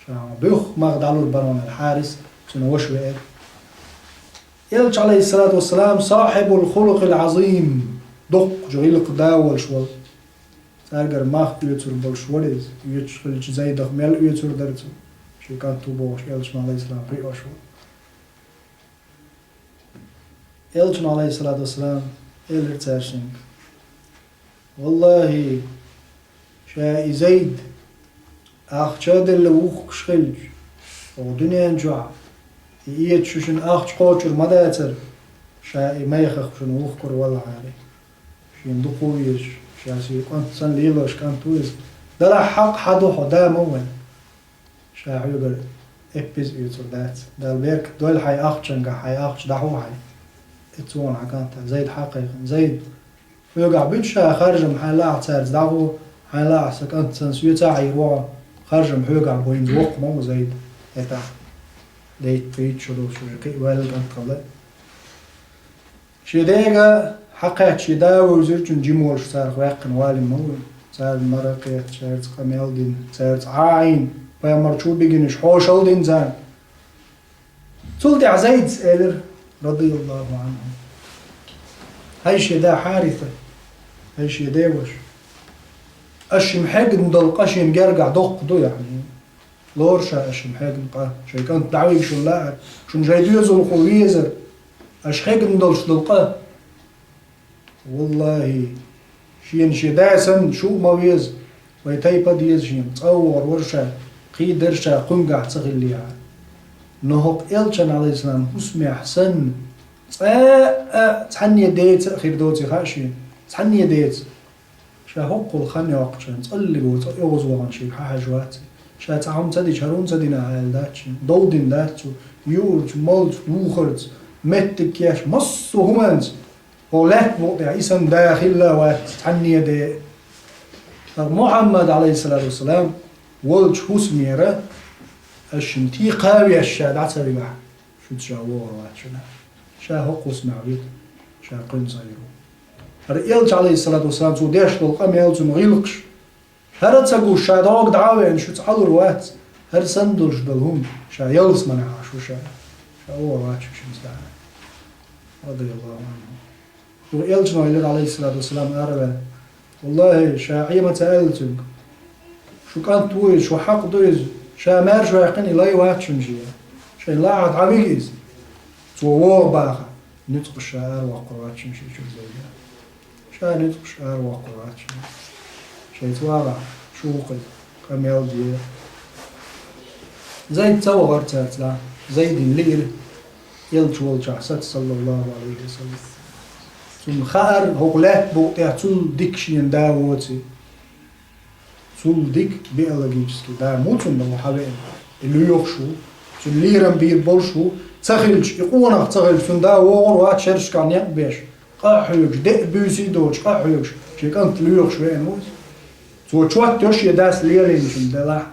Ша хьуна буьххьа мах дӀалур бара хьуна аьлла, Хьарис цуьнан ваша веара. Элча, Ӏалайхиссалату вассалам, сахьибул хулукъил Ӏазим, доккхачу гӀиллакхан да волуш волу. Цаьргара мах оьцур болуш вара иза, оьцуш хилча Зайдах мел оьцур дара цо, шен кӀант ву бохуш, Элчано, Ӏалайхиссалам, кхиош вара. Элчано, Ӏалайхиссалату вассалам, элира цаьршинга: «Валлахи, ша и Зайд ахча а делла вухкуш хилча, оха дуьнен чохь и эца шу шуна ахча кхочур ма дацара, ша и майхах шуна вухкур валахьара. Шена дукха ву везаш, ша шен кӀант санна лелош кӀант ву иза. Делахь хьакъ хьан ду хьо, да ма ву вайн. Ша хьоьгара эппиз оьцур дац. Дала беркат дойла хьайн ахчанга, хьайн ахча дӀахьо хьайн». И цо хьан кӀант Зайд хьакхайкхина: «Зайд, хьоьгахь буьту ша харжам, хьайн лаахь цаьрца дӀахо, хьайн лаахь сан кӀант санна соьца а Ӏийр ву хьо, харжам хьоьгахь бу, хӀинца воккха ма ву Зайд, хӀетахь дейтта-кхийтта шо долуш уже кхин а ваьлла кӀант хилла». Шен дега хьакхаьчча, шен да вевзира, цуьнан жима волуш царах ваьккхина валийна ма ву. Царна мара а кхетта, цаьрца къамел а дина, цаьрца Ӏа а Ӏийна, пайхамар чу а бигина, уьш хьошалла а дина царна. Цул тӀаьхьа Зайдас элира, радияллаху Ӏанху: «ХӀай шен да Хьариса, хӀай шен деваша, аш шимма хьегна долу къа шена гергахь доккха ду, яъни. Лора ша аш шимма хьегна къа, шайн кӀант дӀавига шуна лаьара, шуна шайн доьзалхо везара, аш хьегна долуш долу къа. Валлахи, шена шен да санна шу а ма веза, вайн тайпа а деза шена, цӀа а вогӀур вара ша, кхийдара ша кхуьнгахь ца хиллехьара. Но хӀокху Элчан, Ӏалайхиссалам, хӀусамехь санна, цкъа а цхьанне деца а хир доций хаьа шена, цхьанне деца. Ша хӀоккхул хан йоккхучу хенахь, цкъа а цӀа оьгӀазвахана шега хьахьажа вац. Ша цхьа хӀума ца дича, хӀара хӀума ца дина ахьа аьлла дац шена. Дов дина дац цо, юурца, малца, вухарца, меттиг кеш, массо а хӀуманца. ХӀокху лаьтта букъа тӀехь и санна да хилла а вац, цхьанне а де а. ХӀара Мухьаммад, Ӏалайхиссалату вассалам, волчу хӀусамера аш шимма тийкха а веш ша дӀа ца вигахь, шуьца ша вогӀур вац шуна. Ша хӀокху хӀусамехь вита, ша кхуьнца Ӏийр ву». ХӀара Элча, Ӏалайхиссалату вассалам, цо деш долу къамел, цуьнан гӀиллакхаш, хӀара ца гуш, ша догӀу дӀа а веана, шуьца Ӏалур вац, хӀара санна долуш долу хӀума ша ялсаманехь Ӏаш ву ша, ша вогӀур вац шу шимма цкъа а, радияллаху Ӏанху. Юха Элчано элира, Ӏалайхиссалату вассалам, араваьлла: «Валлахи, ша Ӏе ма ца аьлла цуьнга. Шу кӀант ву иза, шу хьакъ ду иза. Ша маьрша ваьккхина, и лай вац шуна шен. Шайн лаахь дӀавига иза. Цо вогӀу баха, нуьцкъаш ша аравоккхур вац шуна шен чуьра Зайда. Ша нуьцкъаш аравоккхур вац шуна. Шайца вагӀахь, шу ву-кх иза, къамел де». Зайд ца вахара цаьрца дӀа. Зайдина лиира Элча волчохь саца, саллаллаху Ӏалайхи ва саллам. Цунна хаьара, хӀокху лаьтта букъа тӀехь цул дика шена да воций. Цул дика биологически да муха цунна ву хьан веана? И лоьхуш ву, цуьнан лерам бийр болуш ву, ца хилча, и къонах ца хилча, цун да вогӀур вац шерашкахь некъ беш, къа а хьоьгуш, деа буьйса а доцуш, къа а хьоьгуш, шен кӀант лоьхуш веана ву иза. Цо чот йо шен дас лелийначун делахь,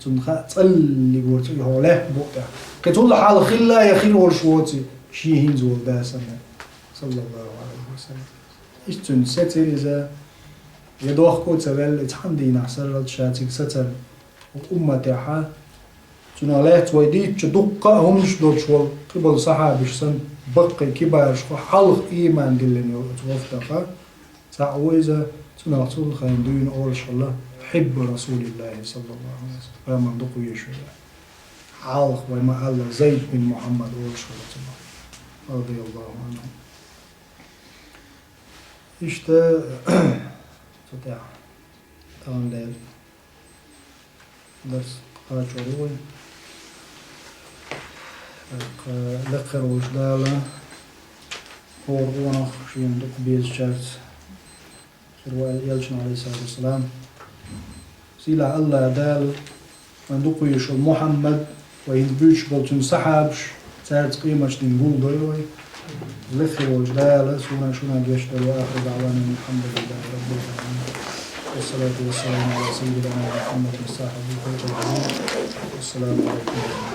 цунна хаьа цӀаллиг ву цу и хьо лаьтта букъа тӀехь. Кхин цул хьалха хилла я хир волуш воций, шен хӀинца волу да санна. Саллаллаху Ӏалайхи ва саллам. Иштта цуьнан сецира иза, я дохко а ца ваьлла, и цхьана дийнахь сарралц ша цига сацарна. Умматехьа, цунах лаьцна вай дийцча дуккха а хӀуманаш долуш волу кхиболу сахьабаш санна, баккхий кибараш хьо хьалха ийман диллина йолу оцу вафтаха, цхьаъ ву иза, цунах цунна хайна дуьйна олуш хилла, хьиббу Расулиллахи саллаллаху Ӏалайхи ва саллам, пайхамарна дукха везаш вара. Хьалха вай ма-аллара, Зайд бин Мухьаммад олуш хилла цунах, радияллаху Ӏанху. Иштта, цу тӀехь, тахана лер дарс кхачор ю вай. ТӀаккха лекхар волчу Дала хӀора къонах шена дукха безачаьрца хир ву аьлла элчано, Ӏалайхиссалату вассалам. Сийлахь АллахӀ Дала вайн дукха везаш волу Мухьаммад, вай хӀинца буьйцуш болу цуьнан сахьабаш, цаьрца къематдийнахь гулдойла вай. Лекха волчу Дала суна а шуна а гечдойла. Ва ахиру даъвана анил хьамдулиллахи раббил Ӏаламин. Вассалату вассаламу Ӏала саййидина Мухьаммадин сахьабил хьакъ. Вассаламу Ӏалайкум.